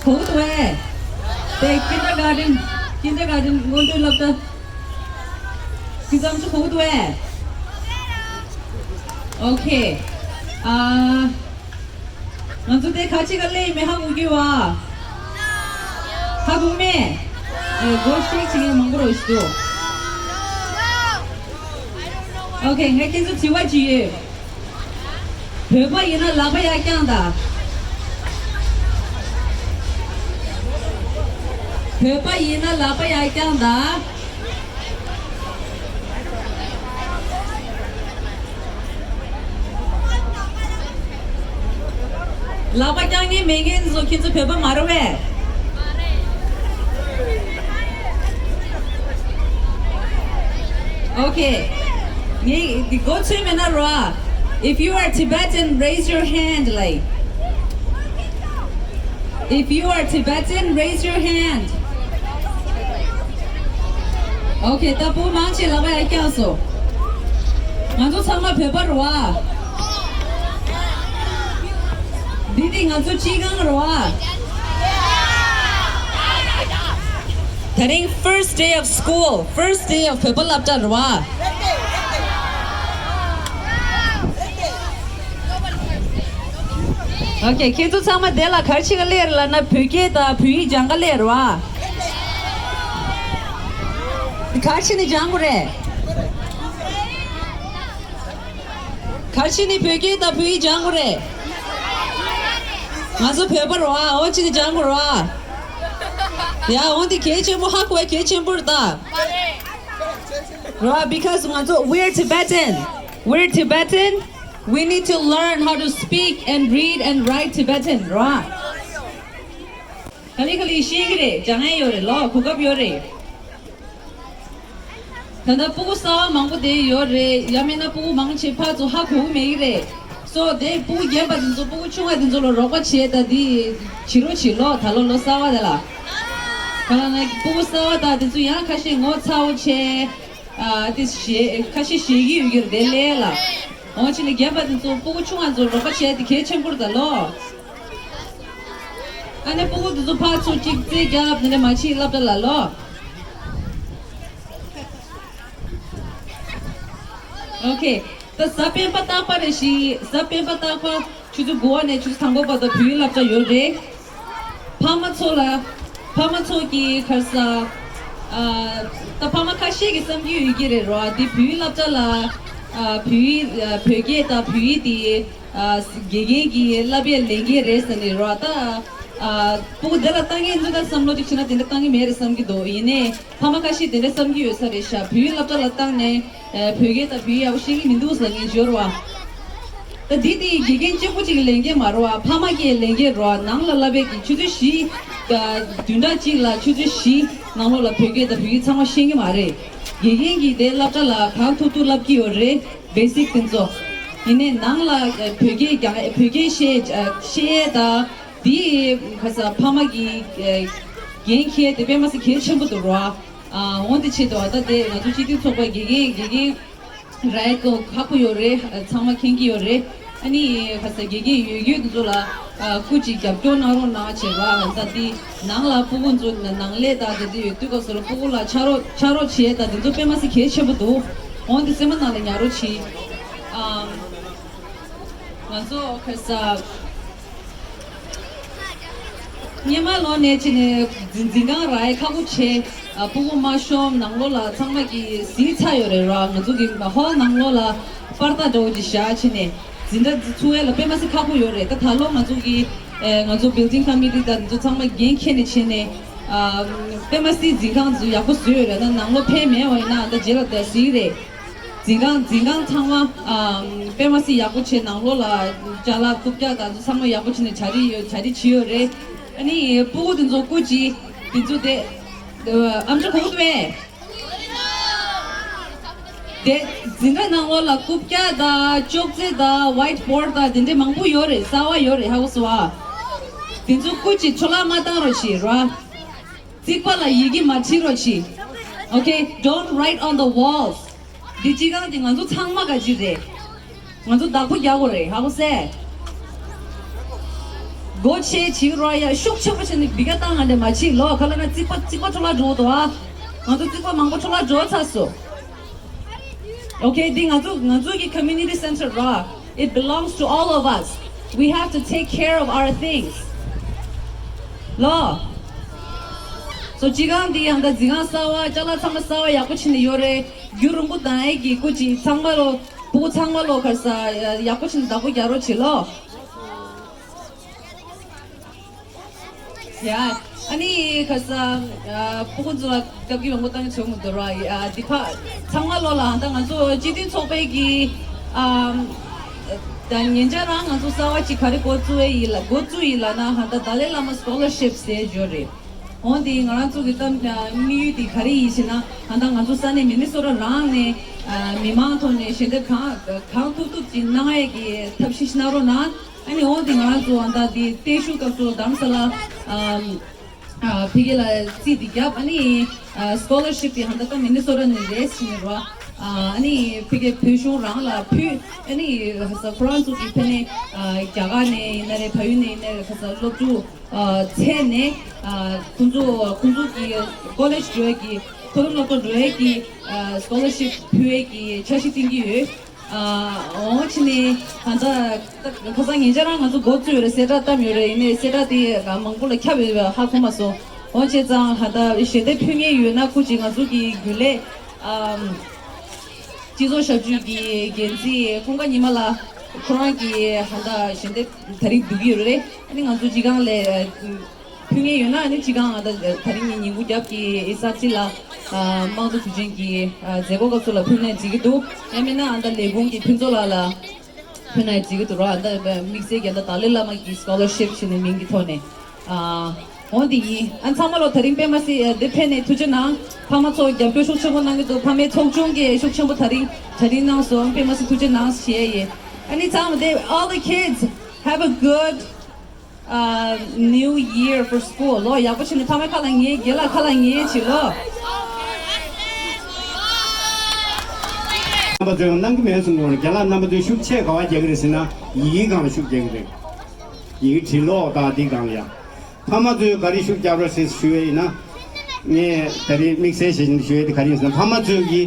གོ་གི་འདུག་གས། དེ་kindergarten, kindergarten སྔོན་འགྲོའི་སློབ་གྲྭ། ཁྱེད་ཚོ་ཨམ་ཅོག་གོ་གི་འདུག་གས། ཨོ་ཁེ། ཨ། ང་ཚོ་དེ་ག་ཅི་ག་ལེ་མེ་ཧ་གོ་གི་བ། ཧ་གོ་མེ། ཨེ་སྒོ་ཤེག་བྱེད་མཁན་མང་པོ་རོ་ཞིག་འདུག་ཨོ་ཁེ། ངས་ཁྱེད་ཚོ་དྲི་བ་ཅིག་ཡོད། བོད་པ་ཡིན་ན་ལག་པ་ཡར་བརྐྱངས་དང་། བོད་པ་ཡིན་ན་ལག་པ་ཡར་བརྐྱངས་དང་། ལག་པ་བརྐྱང་མཁན་མེད་མཁན་ཚོ་ཁྱེད་ཚོ་བོད་པ་མ་རེད་པས། ཨོ་ཁེ། ངས་འདི་མགོ་ཚོས་མེད་ན་རོ། If you are Tibetan, raise your hand, like. If you are Tibetan, raise your hand. ཨོ་ཁེ། ད་བུ་མང་ཆེ་ལག་པ་ཡར་བརྐྱངས་སོང་། ང་ཚོ་ཚང་མ་བོད་པ་རེད་བ། འདི་འདི་ང་ཚོ་སྤྱི་ཁང་རེད་བ། དེ་རིང་first day of school, first day of བོད་པ་སློབ་གྲྭ་རེད་བ། ཨོ་ཁེ། ཁྱེད་ཚོ་ཚང་མ་དེ་ལ་ག་རེ་བྱེད་ག་སླེབས་རེད་ལབ་ན་བོད་སྐད་དང་བོད་ཡིག་སྦྱང་ག་སླེབས་རེད་བ། ག་རེ་བྱས་ནས་སྦྱང་དགོས་རེད། ག་རེ་བྱས་ནས་བོད་སྐད་དང་བོད་ཡིག་སྦྱང་དགོས་རེད། ང་ཚོ་བོད་པ་རེད་བ། འོ་བྱས་ནས་སྦྱང་དགོས་རེད་བ། ཡ་འོ་འདི་གལ་ཆེན་པོ། ཧ་གོ་བ་གལ་ཆེན་པོ་རེད་ད། རེད་བ། Because ང་ཚོ we're Tibetan, we're Tibetan, we need to learn how to speak and read and write Tibetan རེད་བ། ག་ལེ་ག་ལེ་ཤེས་ཀྱི་རེད། སྦྱང་ཡས་ཡོད་རེད་ལོ། གོ་སྐབས་ཡོད་རེད། ད་ལྟ་སྤུ་གུ་གསར་པ་མང་པོ་དེ་ཡོད་རེད། ཡང་མིན་ན་སྤུ་གུ་མང་ཆེ་ཕར་ཚུར་ཧ་གོ་གི་མེད་ཀྱི་རེད། སོ་དེ་སྤུ་གུ་རྒན་པ་དེ་ཚོ་སྤུ་གུ་ཆུང་བ་དེ་ཚོ་ལ་རོགས་པ་བྱས། ད་འདི་བྱེད་རོགས་བྱེད་ལོ། ད་ལོ་ལོ་གསར་པ་དེ་ལ། ག་ལ་ན་སྤུ་གུ་གསར་པ་དང་དེ་ཚོ་ཡང་ཁ་ཤས་ངོ་ཚ་བོ་བྱས། ཨ་དེ་ཞེ་ཁ་ཤས་ཞེད་ཀྱི་ཡོད་ཀྱི་རེད་དེ་ལས་ལ། འོ་ཅི་ནས་རྒན་པ་དེ་ཚོ་སྤུ་གུ་ཆུང་བ་ཚོ་རོགས་པ་བྱས་དེ་གལ་ཆེན་པོ་རེད་ད་ལོ། ཨ་ནི་སྤུ་གུ་དེ་ཚོ་ཕར་ཚུར་གཅིག་རྩེད་རྒྱབ་ནས་མ་ཕྱིན་སློབ་གྲྭ་ལ་ལོ། ཨོ་ཁེ། ད་གཟའ་སྤེན་པ་རྟག་པར་རེ་ཞིག་གཟའ་སྤེན་པ་རྟག་པར་ཆུ་ཚོད་དགུ་པ་ནས་ཆུ་ཚོད་དང་པོ་བར་དུ་བོད་ཡིག་བསླབ་བྱ་ཡོད་རེད། ཕ་མ་ཚོ་ལ་ཕ་མ་ཚོ་གི་ག་རེ་ཟ། ཨ་ད་ཕ་མ་ཁ་ཤས་ཀྱི་བསམ་གྱི་ཡོད་ཀྱི་རེད་རོ། འདི་བོད་ཡིག་བསླབ་བྱ་ལ་ཨ་བོད་ཡིག་ཨ་བོད་སྐད་དང་བོད་ཡིག་དེ་ཨ་དགེ་རྒན་གྱི་བསླབ་པའི་ལས་འགན་རེད་ཟེར་ནས་རོ། ད་ཨ་སྤུ་གུ་འདི་ལ་ལྟ་མཁན་ཚོ་ད་བསམ་བློ་ཅིག་བྱས་ན་དེ་འདྲ་བཏང་གི་མེད་རེད་བསམ་གྱི་འདུག་ཡིན་ནའི། ཕ་མ་ཁ་ཤས་དེ་འདྲ་བསམ་གྱི་ཡོད་ས་རེད་ཤག་བོད་ཡིག་སློབ་གྲྭ་ལ་བཏང་ནས་ཨ་བོད་སྐད་དང་བོད་ཡིག་ཡག་པོ་ཤེས་ཀྱི་མི་འདུག་ཟེར་མཁན་ཡོད་རེད་བ། ད་འདི་དེ་དགེ་རྒན་གཅིག་པུ་གཅིག་གི་ལས་འགན་མ་རེད་བ། ཕ་མ་གི་ལས་འགན་རེད་བ། ནང་ལ་བསླབ་པའི་གི་ཆུ་ཚོད་བཞི། ཨ་བདུན་ཕྲག་གཅིག་ལ་ཆུ་ཚོད་བཞི་ནང་ལོགས་ལ་བོད་སྐད་དང་བོད་ཡིག་ཚང་མ་ཤེས་ཀྱི་མ་རེད། དགེ་རྒན་གྱིས་དེ་སློབ་གྲྭ་ལ་གང་ཐུབ་ཐུབ་བསླབ་ཀྱི་ཡོད་རེད། བེ་སིག་དེ་ཚོ། ཡིན་ནའི་ནང་ལ་ཨ་བོད་སྐད་ཀྱང་བོད་སྐད་བཤད་ཨ་བཤད་ཡས་དང་། དེ་ག་ས་ཕ་མ་གི་ཨ་འགན་འཁྱེར་དེ་དཔེ་མ་སྲིད་གལ་ཆེན་པོ་འདུག་རོ། ཨ་འོང་དེ་ཆེད་དུ་ད་དེ་ང་ཚོ་སྤྱི་འཐུས་ཚོགས་པའི་དགེ་རྒན་དགེ་རྒན་རེད་ཀོ་ཁག་པོ་ཡོད་རེད། ཚང་མ་མཁྱེན་གྱི་ཡོད་རེད། ཨ་ནི་ག་ས་དགེ་རྒན་ཡོད་ཡོད་དེ་ཚོ་ལ་ཨ་སྐུ་མཁྱེན་རྒྱབ་སྐྱོར་གནང་རོགས་གནང་བྱས་རོ། ཨ་ད་དེ་ནང་ལ་སྤུ་གུ་ཚོ་ནང་ལས་ད་དེ་དེ་ཡོད་དུས་སྐབས་སུ་ལ་སྤུ་གུ་ལ་ཕྱག་རོགས་ཕྱག་རོགས་བྱས་ད་དེ་ཚོ་དཔེ་མ་སྲིད་གལ་ཆེན་པོ་འདུག་འོང་དེ་སེམས་པ་ནང་ལ་ཉར་རོགས་གྱིས། ཨ་ང་ཚོ་ག་ས། སྔོན་མ་ལོ་ནས་ཕྱིན་ནས་འཛིན་འཛིན་ཁང་རག་ཡས་ཁག་པོ་བྱས། ཨ་སྤུ་གུ་མ་ཤོང་ནང་ལོགས་ལ་ཚང་མ་གིས་གཟིགས་ཚར་ཡོད་རེད་ར། ང་ཚོ་གི་ཧོལ་ནང་ལོགས་ལ་པར་ཏ་འདྲ་བོ་ཅིག་བཞག་ཕྱིན་ནས་འཛིན་གྲྭ་འཛིན་ཚུགས་ཡས་ལ་དཔེ་མ་སྲིད་ཁག་པོ་ཡོད་རེད། ད་ད་ལོ་ང་ཚོ་གི་ཨེ་ང་ཚོ་building committee དང་འདི་ཚོ་ཚང་མ་འགན་འཁྱེར་ནས་བྱས་ནས་ཨ་དཔེ་མ་སྲིད་འཛིན་ཁང་ཚོ་ཡག་པོ་བཟོས་ཡོད་རེད། ད་ནང་ལོགས་ཕན་མེད་པ་ཡིན་ན་ད་རྗེས་ལ་ད་གཟིགས་རེད། འཛིན་ཁང་འཛིན་ཁང་ཚང་མ་ཨམ་དཔེ་མ་སྲིད་ཡག་པོ་བྱས། ནང་ལོགས་ལ་ཅ་ལག་རྐུབ་བཀྱག་དང་ཚང་མ་ཡག་པོ་བྱས་ནས་གྲ་སྒྲིག་ཡོད་གྲ་སྒྲིག་བྱས་ཡོད་རེད། ཨ་ནི་སྤུ་གུ་དེ་ཚོ་སྐུ་མཁྱེན་དེ་ཚོ་དེ་ཨམ་ཅོག་གོ་གི་འདུག་པས། དེ་འཛིན་གྲྭ་ནང་ལོགས་ལ་རྐུབ་བཀྱག་དང་ཅོག་ཙེ་དང་whiteboard དང་དེ་འདྲས་མང་པོ་ཡོད་རེད། གསར་པ་ཡོད་རེད། ཧ་གོ་སོང་ཨ། དེ་ཚོ་སྐུ་མཁྱེན་འཕྲོ་བརླག་མ་བཏང་རོགས་བྱེད་ར། རྩིག་པ་ལ་ཡི་གེ་མ་བྲིས་རོགས་གྱིས། Okay, don't write on the walls. འདི་སྤྱི་ཁང་འདི་ང་ཚོ་ཚང་མ་ག་ཅི་རེད། ང་ཚོ་བདག་པོ་རྒྱག་དགོས་རེད། ཧ་གོ་སོང་ཨ། སྒོ་ཕྱེ་བྱིའུ་རོ་ཡ་ཤུགས་ཆེན་པོ་བྱས་ནས་འབུད་རྒྱག་བཏང་ང་འདྲ་མ་བྱེད་ལོ། ག་ལ་ན་རྩིག་པ་རྩིག་པ་འཕྲོ་བརླག་འགྲོ་འདུག་ཨ། ང་ཚོ་རྩིག་པ་མང་པོ་འཕྲོ་བརླག་འགྲོ་ཚར་སོང་། Okay, འདི་ང་ཚོ་ང་ཚོ་གི་community center ར། It belongs to all of us. We have to take care of our things. ལོ། སོ་སྤྱི་ཁང་འདི་ཡང་ད་འཛིན་ཁང་གསར་བ་ཅ་ལག་ཚང་མ་གསར་བ་ཡག་པོ་བྱས་ནས་ཡོད་རེད། རྒྱུན་རིང་པོ་གདའ་ཡས་ཀྱི་སྐུ་མཁྱེན་ཚང་མ་ལོ་སྤུ་གུ་ཚང་མ་ལོ་ག་རེ་ཟ་ཡག་པོ་བྱས་ནས་བདག་པོ་རྒྱག་རོགས་བྱེད་ལོ། ཡ། ཨ་ནི་ཁ་ས་ཨ་སྤུ་གུ་ཚོ་ལ་སྐབས་ཀྱི་མང་པོ་བཏང་ཆོག་མི་འདུག་ར། ཡ་འདི་ཕ་ཚང་མ་ལོ་ལ་ཨ་ད་ང་ཚོ་སྤྱི་མཐུན་ཚོགས་པའི་གི་ཨམ་ད་ཉེ་ཆར་རང་ང་ཚོ་གསར་བ་ཅིག་ག་རེ་འགོ་བཙུགས་ཡས་ཡིན་ལ་འགོ་བཙུགས་ཡིན་ལ་ན་ཧ་ད་ཏཱ་ལའི་བླ་མ་scholarship ཟེར་ཡོད་རེད། འོན་ཏེ་ང་རང་ཚོ་གི་གཏམ་དམིགས་ཡུལ་དེ་ག་རེ་ཡིན་ཞེ་ན་ཧ་ད་ང་ཚོ་ས་གནས་མི་ནི་སོ་ཊ་རང་ནས་ཨ་མི་མང་ཐོག་ནས་ཞལ་འདེབས་གང་གང་ཐུབ་ཐུབ་ཅིག་གནང་ཡས་ཀྱི་ཐབས་ཤེས་གནང་རོགས་གནང་། ཨ་ནི་འོ་འདི་ང་རང་ཚོ་ཨ་མདའ་འདི་བརྟན་བཞུགས་སྐབས་སུ་རྡ་རམ་ས་ལ་ཨམ་ཨ་ཕ་གི་ལ་རྩིས་འདི་བརྒྱབ། ཨ་ནི་ཨ་scholarship འདི་ཧ་ད་ད་མི་ནི་སོ་ཊ་ནས་རེད་ཟེར་ནས་རོ། ཨ་ནི་ཕ་གི་བོད་གཞུང་རང་ལ་ཕུལ། ཨ་ནི་ཧ་ས་ཁོ་རང་ཚོ་གི་ཕ་ནས་ཨ་རྒྱ་གར་ནས་ཡིན་ན་རེད། བལ་ཡུལ་ནས་ཡིན་ན་རེད། ཁ་ས་སློབ་ཕྲུག་ཨ་ཚད་ནས་ཨ་ཁོང་ཚོ་ཁོང་ཚོ་གི་ཀོ་ལེཇ་འགྲོ་ཡས་ཀྱི་མཐོ་རིམ་སློབ་གྲྭ་འགྲོ་ཡས་ཀྱི་ཨ་scholarship ཕུལ་ཡས་ཀྱི་འཆར་གཞི་བཏིང་གི་ཡོད། ཨ་འོ་ཕྱི་ནས་ང་ཚོ་ཁ་སང་ཉེ་ཆར་རང་ང་ཚོ་འགོ་བཙུགས་ཡོད་རེད། གསལ་བསྒྲགས་བཏབ་ཡོད་རེད། ཡིན་ནའི་གསལ་བསྒྲགས་དེ་མང་པོ་ལ་ཁྱབ་ཡོད་པ་ཧ་གོ་མ་སོང་། འོ་བྱས་ཙང་ཧ་ད་ཞལ་འདེབས་ཕུལ་མཁན་ཡོད་ན་སྐུ་མཁྱེན་ང་ཚོ་གི་རྒྱུན་ལས་ཨམ་སྤྱི་ཚོགས་ཞབས་ཞུ་གི་འགན་འཛིན་ཀུན་དགའ་ཉི་མ་ལགས་ཁོ་རང་གི་ཧ་ད་ཞལ་འདེབས་དེ་རིང་བསྡུ་གི་ཡོད་རེད། ཨ་ནི་ང་ཚོ་སྤྱི་ཁང་ལས་ཕུལ་མཁན་ཡོད་ན་ཨ་ནི་སྤྱི་ཁང་ང་ད་དེ་རིང་གི་ཉིན་གུང་རྒྱབ་ཀྱི་ཨི་ས་ཅི་ལ་དམངས་གཙོ་དུས་ཆེན་གྱི་མཛད་སྒོ་སྐབས་སུ་ལ་ཕུལ་ན་འགྲིག་གི་འདུག་ཡང་མིན་ན་ཨ་ད་ལས་ཁུངས་ཀྱི་ཕུན་ཚོགས་ལགས་ལ་ཕུལ་ན་འགྲིག་གི་འདུག་ར། ཨ་ད་དམིགས་བསལ་གྱི་ཨ་ད་ཏཱ་ལའི་བླ་མ་གི་scholarship ཞེས་ནས་མིང་གི་ཐོག་ནས་ཨ་འོ་འདི་ཡིན། ཨ་ཚང་མ་ལོ་དེ་རིང་པད་མ་སི་འདི་ཕེབས་ནས་ཐུགས་རྗེ་གནང་། ཕ་མ་ཚོ་རྒྱབ་སྐྱོར་ཤུགས་ཆེན་པོ་གནང་གི་འདུག་ཕ་མའི་ཚོགས་ཆུང་གིས་ཤུགས་ཆེན་པོ་དེ་རིང་གྲ་སྒྲིག་གནང་སོང་། པད་མ་སི་ཐུགས་རྗེ་གནང་ཞེས་ཡིན། ཨ་ནི་ཚང་མ་དེ་all the kids have a good uh, new year for school. ལོ་ཡག་པོ་བྱས་ནས་ཕ་མའི་ཁ་ལ་ཉན། རྒན་ལགས་ཁ་ལ་ཉན་བྱེད་ལོ། རྣམ་པ་ཚོས་གནང་གི་མེད་གསུང་གི་རེད། རྒན་ལགས་རྣམ་པ་ཚོས་ཤུགས་ཆེ་ག་བ་རྒྱག་གི་རེད་ཟེར་ན་ཡི་གེའི་སྒང་ལ་ཤུགས་རྒྱག་གི་རེད། ཡི་གེ་བྲིས་ཀློག་དང་འདིའི་སྒང་ལ་ཡ། ཕ་མ་ཚོས་ག་རེ་ཤུགས་རྒྱག་རོགས་ཞེས་ཞུ་བ་ཡིན་ན། ངས་ད་རེས་དམིགས་བསལ་ཞེས་ཞུ་ཡས་དེ་ག་རེ་ཡིན་ཟེར་ན་ཕ་མ་ཚོས་ཀྱི་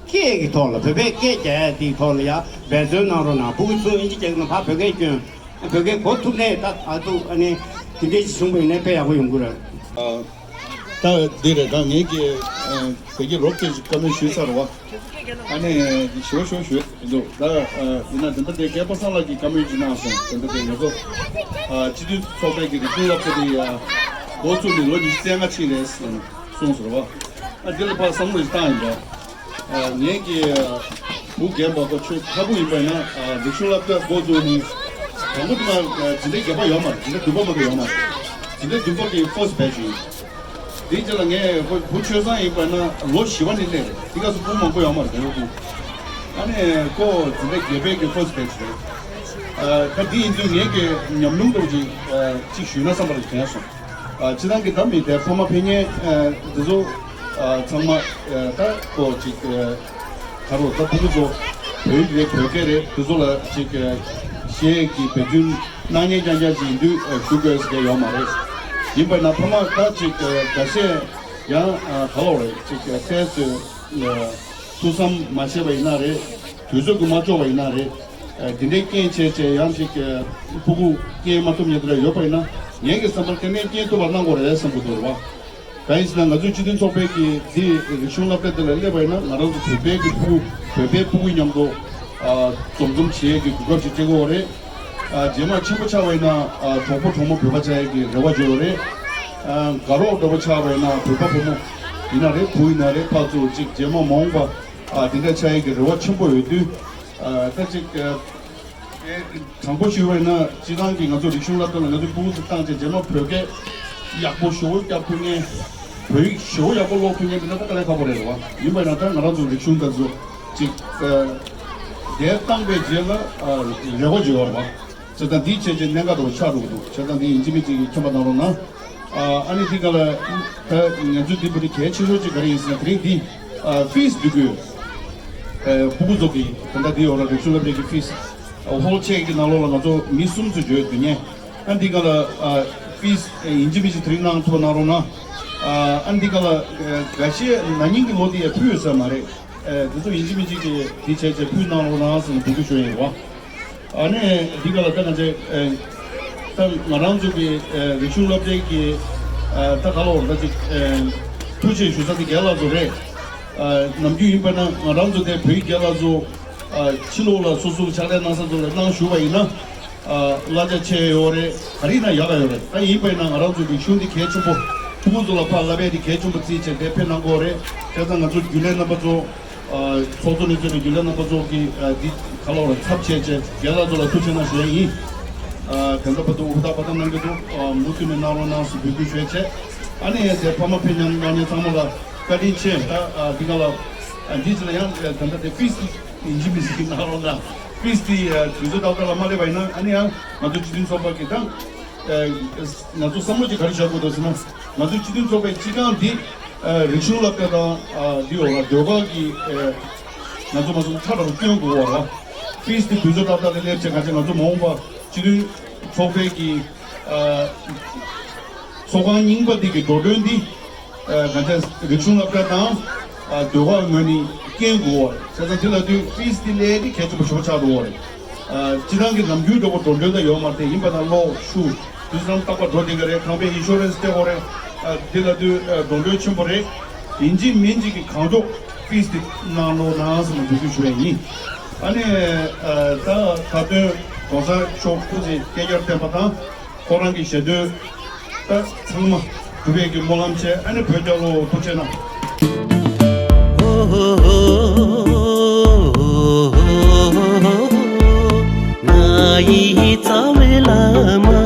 སྐད་ཀྱི་ཐོག་ལ་བོད་པའི་སྐད་རྒྱག་ཡ་དེའི་ཐོག་ལ་ཡ་འབད་བརྩོན་གནང་རོགས་གནང་། ཕྲུ་གུ་ཚོ་ཨིན་ཇི་རྒྱག་ན་ཕར་བོད་སྐད་སྐྱོན། བོད་སྐད་གོ་ཐུབ་ནས་ད་ཨ་ཐུག་ཨ་ནི་དེ་འདྲའི་ཞིག་བྱུང་བ་ཡིན་ན་དཔེ་ཡག་པོ་ཡོང་གི་རེད། ད་འདི་རེད། ད་ངེད་ཀྱིས་བོད་ཀྱི་རོབ་ཀྱི་བཀའ་མོལ་ཞུས་ཚར་བ། ཨ་ནི་ཞོ་ཞོ་ཞོ་འདུག་ད་ཡིན་ན་དེ་འདྲ་དེ་སྐལ་པ་བཟང་ལགས་ཀྱིས་བཀའ་མོལ་ཅིག་གནང་སོང་། དེ་འདྲ་དེ་ང་ཚོ་སྤྱི་འཐུས་ཚོགས་པའི་གི་རིག་གཞུང་སློབ་གྲྭ་དེ་འགོ་བཙུགས་ནས་ལོ་ཉི་ཤུ་རྩ་ལྔ་ཕྱིན་རེད་གསུངས་སོང་ཟེར་བ། ཨ་འདི་ལ་ཕར་བསམ་བློ་ཞིག་བཏང་ཡིན་པ། ངེད་ཀྱི་བུ་རྒན་པ་ཁོ་ཆོས་ཁ་བུ་ཡིན་པ་ཡིན་ན་རིག་གཞུང་སློབ་གྲྭ་འགོ་བཙུགས་ནས་དང་པོ་དེ་མ་འཛིན་གྲྭ་བརྒྱད་པ་ཡོད་མ་རེད། འཛིན་གྲྭ་བདུན་པ་མ་གཏོགས་ཡོད་མ་རེད། འཛིན་གྲྭ་བདུན་པ་གི་first batch ཡིན། དེའི་རྗེས་ལ་ངས་ཁོ་བུ་ཆོས་བཟང་ཡིན་པ་ན་ལོ་བཞི་པ་ནས་སླེབས་རེད། དེ་སྐབས་སུ་སྤུ་གུ་མང་པོ་ཡོད་མ་རེད། དེ་རུ་སྤུ་གུ་ཨ་ནི་ཁོ་འཛིན་གྲྭ་བརྒྱད་པའི་གི་first batch རེད། ད་དེ་ཡིན་དུས་ངས་ཀྱི་ཉམས་མྱོང་འདྲ་བོ་ཅིག་ཅིག་ཞུས་ན་བསམ་པ་ལ་དྲན་སོང་། སྤྱི་བཏང་གི་ད་མི་དེ་ཕ་མ་ཕ་ཉེ་འདི་ཚོ་ཚང་མ་ད་ཁོ་ཅིག་ག་རོ་ད་སྤུ་གུ་ཚོ་བོད་ཡིག་རེད་བོད་སྐད་རེད་དེ་ཚོ་ལ་ཅིག་གཞས་ཀྱི་འབད་བརྩོན་གནང་མཁན་རྐྱང་རྐྱང་ཅིག་ཡིན་དུས་ཞུ་དགོས་ཟེར་མཁན་ཡོད་མ་རེད། ཡིན་པ་ན་ཕ་མ་ད་ཅིག་འགའ་ཤས་ཡང་ག་ལ་བ་རེད་ཅིག་ཏོག་ཙམ་ཐུགས་བསམ་མ་བཞེས་པ་ཡིན་ན་རེད། དུས་ཚོད་ཀྱིས་མ་ལྕོགས་པ་ཡིན་ན་རེད། དེ་འདྲའི་རྐྱེན་བྱས་བྱས་ཡང་ཅིག་སྤུ་གུ་རྐྱེན་མ་ཐུབ་མཁན་དེ་འདྲ་ཡོད་པ་ཡིན་ན་ངེད་ཀྱི་བསམ་པར་དེ་ནས་རྐྱེན་ཐུབ་པ་གནང་དགོས་རེད་བསམ་གྱི་འདུག་རེད་བ། གང་ཡིན་ཟེར་ན་ང་ཚོའི་སྤྱི་མཐུན་ཚོགས་པའི་གི་འདི་རིག་གཞུང་སློབ་གྲྭ་འདི་ལ་སླེབས་པ་ཡིན་ན་ང་རང་ཚོ་བོད་པའི་གི་ཕྲུ་གུ་བོད་པའི་ཕྲུ་གུ་མཉམ་དུ་ཨ་འཛོམས་འཛོམས་བྱེད་ཡས་ཀྱི་གོ་སྐབས་ཤིག་སྤྲད་ཀྱི་ཡོད་རེད། ཨ་རྗེས་མ་ཆེན་པོ་ཆགས་པ་ཡིན་ན་ཨ་གྲོགས་པོ་གྲོགས་མོ་བོད་པ་ཆགས་ཡས་ཀྱི་རེ་བ་ཡོད་རེད། ཨ་དགའ་རོགས་འདྲ་པོ་ཆགས་པ་ཡིན་ན་བོད་པ་བུ་མོ་ཡིན་ན་རེད་བུ་ཡིན་ན་རེད་ཕར་ཚུར་ཅིག་རྗེས་མ་མ་འོངས་པ་ཨ་དེ་འདྲ་ཆགས་ཡས་ཀྱི་རེ་བ་ཆེན་པོ་ཡོད་དུས་ཨ་ད་ཅིག་ཨ། དྲང་པོ་ཞུས་པ་ཡིན་ན་སྤྱིར་བཏང་གི་ང་ཚོ་རིག་གཞུང་སློབ་གྲྭ་ལ་ང་ཚོ་ཕྲུ་གུ་ཚོ་བཏང་བྱས་རྗེས་མ་བོད་སྐད་ཡག་པོ་ཞེ་པོ་རྒྱག་ཐུབ་མཁན། བོད་ཡིག་ཞེ་པོ་ཡག་པོ་ཀློག་ཐུབ་མཁན་དེ་འདྲ་ད་དཀའ་ལས་ཁག་པོ་རེད་རེད་བ། ཡིན་པ་ཡིན་ན་ད་ང་རང་ཚོ་རིག་གཞུང་དེ་ཚོ་ཅིག་དེ་བཏང་པའི་རྗེས་ལ་རེ་བ་བརྗོད་པ་རེད་བ། བྱས་ཙང་འདིའི་བྱས་རྗེས་གནད་འགག་འདྲ་བོ་ཆགས་འགྲོ་གི་འདུག་བྱས་ཙང་འདི་ཡིན་གཅིག་མིན་གཅིག་མཁྱེན་པ་གནང་རོགས་གནང་། ཨ་ནི་འདི་ག་ལ་ད་ང་ཚོའི་འདི་བུ་དེ་གལ་ཆེ་ཤོས་ཅིག་ག་རེ་ཡིན་ཟེར་ན་དེ་རིང་འདི་ཕིས་འདི་དགོས། ཨ་སྤུ་གུ་ཚོ་གི་ད་ལྟ་འདི་འོག་ལ་རིག་གཞུང་སློབ་གྲྭའི་གི་ཕིས། ཨ་ཧོལ་ཆེག་གི་ནང་ལོགས་ལ་ང་ཚོ་མི་གསུམ་ཚོ་འཇོག་འདུག་ཉེ། ཨ་འདི་ག་ལ་ཨ་ཕིས་ཡིན་གཅིག་མིན་གཅིག་དེ་རིང་གནང་ཐུབ་གནང་རོགས་གནང་། ཨ་འདི་ག་ལ་འགའ་ཤས་ན་ནིང་གི་ལོ་དེ་ཡ་ཕུལ་ཡོད་ས་མ་རེད། དེ་ཚོ་ཡིན་གཅིག་མིན་གཅིག་གི་དེ་བྱས་བྱས་ཕུལ་གནང་རོགས་གནང་ཟེར་ནས་འབོད་སྐུལ་ཞུ་ཡ་ཡིན་བ། ཨ་ནས་འདི་ག་ལ་ད་ང་ཚོས་ད་ང་རང་ཚོ་གི་རིག་གཞུང་སློབ་གྲྭའི་གི་ད་ག་ལ་བར་ད་ཅིག་ཐུགས་རྗེ་ཞུ་ས་དེ་རྒན་ལགས་ཚོ་རེད། ནམ་རྒྱུན་ཡིན་པ་ན་ང་རང་ཚོ་དེ་བོད་ཀྱི་རྒན་ལགས་ཚོ་ཕྱི་ལོགས་ལ་སོ་སོ་གི་ཕྱག་ལས་གནང་ས་ཚོ་ལ་གནང་ཞུ་བ་ཡིན་ན། གླ་ཆ་ཆད་ཡོད་རེད། ག་རེ་ཡིན་ན་ཡག་ག་ཡོད་རེད། ད་ཡིན་པ་ཡིན་ན་ང་རང་ཚོ་རིག་གཞུང་འདི་གལ་ཆེན་པོ། ཕྲུ་གུ་ཚོ་ལ་ཕར་བསླབ་ཡས་འདི་གལ་ཆེན་པོ་བརྩིས་བྱས་དེ་ཕེབས་གནང་དགོས་རེད། བྱས་ཙང་ང་ཚོ་རྒྱུན་ལས་རྣམ་པ་ཚོ། ཚོགས་གཙོ་གནས་ཚུལ་ནས་རྒྱུན་ལས་རྣམ་པ་ཚོ་གིས་འདི་ག་ལ་བར་ཚབ་བྱས་བྱས་རྒན་ལགས་ཚོ་ལ་ཐུགས་རྗེ་གནང་ཞུ་ཡས་ཡིན། དེ་འདྲ་བར་དུ་ཧུར་ཐག་པ་ཐག་གནང་གི་འདུག་མུ་མཐུད་ནས་གནང་རོགས་གནང་ཟེར་འབོད་སྐུལ་ཞུ་ཡས་བྱས། ཨ་ནི་དེ་ཕ་མ་ཕེབས་མཉམ་གནང་མཁན་ཚང་མ་ལ་བཀའ་དྲིན་ཆེ། ད་འདི་ག་ལ་འདི་ཚོ་ལ་ཡང་དེ་འདྲ་དེ་ཕིས་ཡིན་གཅིག་མིན་གཅིག་གནང་རོགས་གནང་། ཕིས་དེ་དུས་ཚོད་ཏག་ཏག་ལ་མ་སླེབས་པ་ཡིན་ན་ཨ་ནི་ཡང་ང་ཚོ་སྤྱི་མཐུན་ཚོགས་པ་གི་ད་ང་ཚོ་བསམ་བློ་ཅིག་ག་རེ་བཞག་དགོས་འདུག་ཟེར་ན། ང་ཚོ་སྤྱི་མཐུན་ཚོགས་པའི་སྤྱི་ཁང་འདི་རིག་གཞུང་སློབ་གྲྭ་དང་འདི་འོག་ལ་ཟློས་གར་གྱི་ང་ཚོ་མ་སོང་ཁྲ་གྲགས་སྐྱོན་དགོས་བ་ལ། ཕིས་དེ་དུས་ཚོད་ཏག་ཏག་ལ་སླེབས་བྱས་ང་ཚོ་ང་ཚོ་མ་འོངས་པ་སྤྱི་མཐུན་ཚོགས་པའི་གི་ཚོགས་ཁང་རྙིང་པ་འདི་གི་འགྲོ་གྲོན་འདི། ང་ཚོ་རིག་གཞུང་སློབ་གྲྭ་དང་ཟློས་གར་ངོས་ནས་སྐྱོན་དགོས་བ་རེད། བྱས་ཙང་དེ་ལ་དུས་ཕིས་དེ་ལས་དེ་གལ་ཆེན་པོ་ཞེ་པོ་ཆགས་འགྲོ་བ་རེད། སྤྱི་བཏང་གི་ནམ་རྒྱུན་འགྲོ་པོ་འགྲོ་གྲོན་ད་ཡོད་མ་རེད། ཡིན་པ་ན་གློག་ཤུགས་དུས་ཙམ་རྟག་པར་འགྲོ་བསྡད་ཀྱི་རེད། ཁང་པའི་ཨིན་ཤུ་རན་སི་སྤྲད་དགོས་རེད། དེ་ལ་དུས་འགྲོ་གྲོན་ཆེན་པོ་རེད། ཡིན་གཅིག་མིན་གཅིག་གི་གང་མགྱོགས་ཕིས་དེ་གནང་རོགས་གནང་ཟེར་ནས་འབོད་སྐུལ་ཞུ་ཡས་ཡིན། ཨ་ནི་ད་ཁ་ཏོན་གོང་ས་མཆོག་སྐུ་ཚེ་བསྐལ་བརྒྱར་བརྟན་པ་དང་། ཁོ་རང་གི་ཞལ་འདོན་ད་ཚང་མ་གྲུབ་པའི་གི་སྨོན་ལམ་བྱས། ཨ་ནི་བོད་རྒྱལ་ལོ་ཐུགས་རྗེ་གནང་། ང་ཡི་རྩ་བའི་བླ་མ།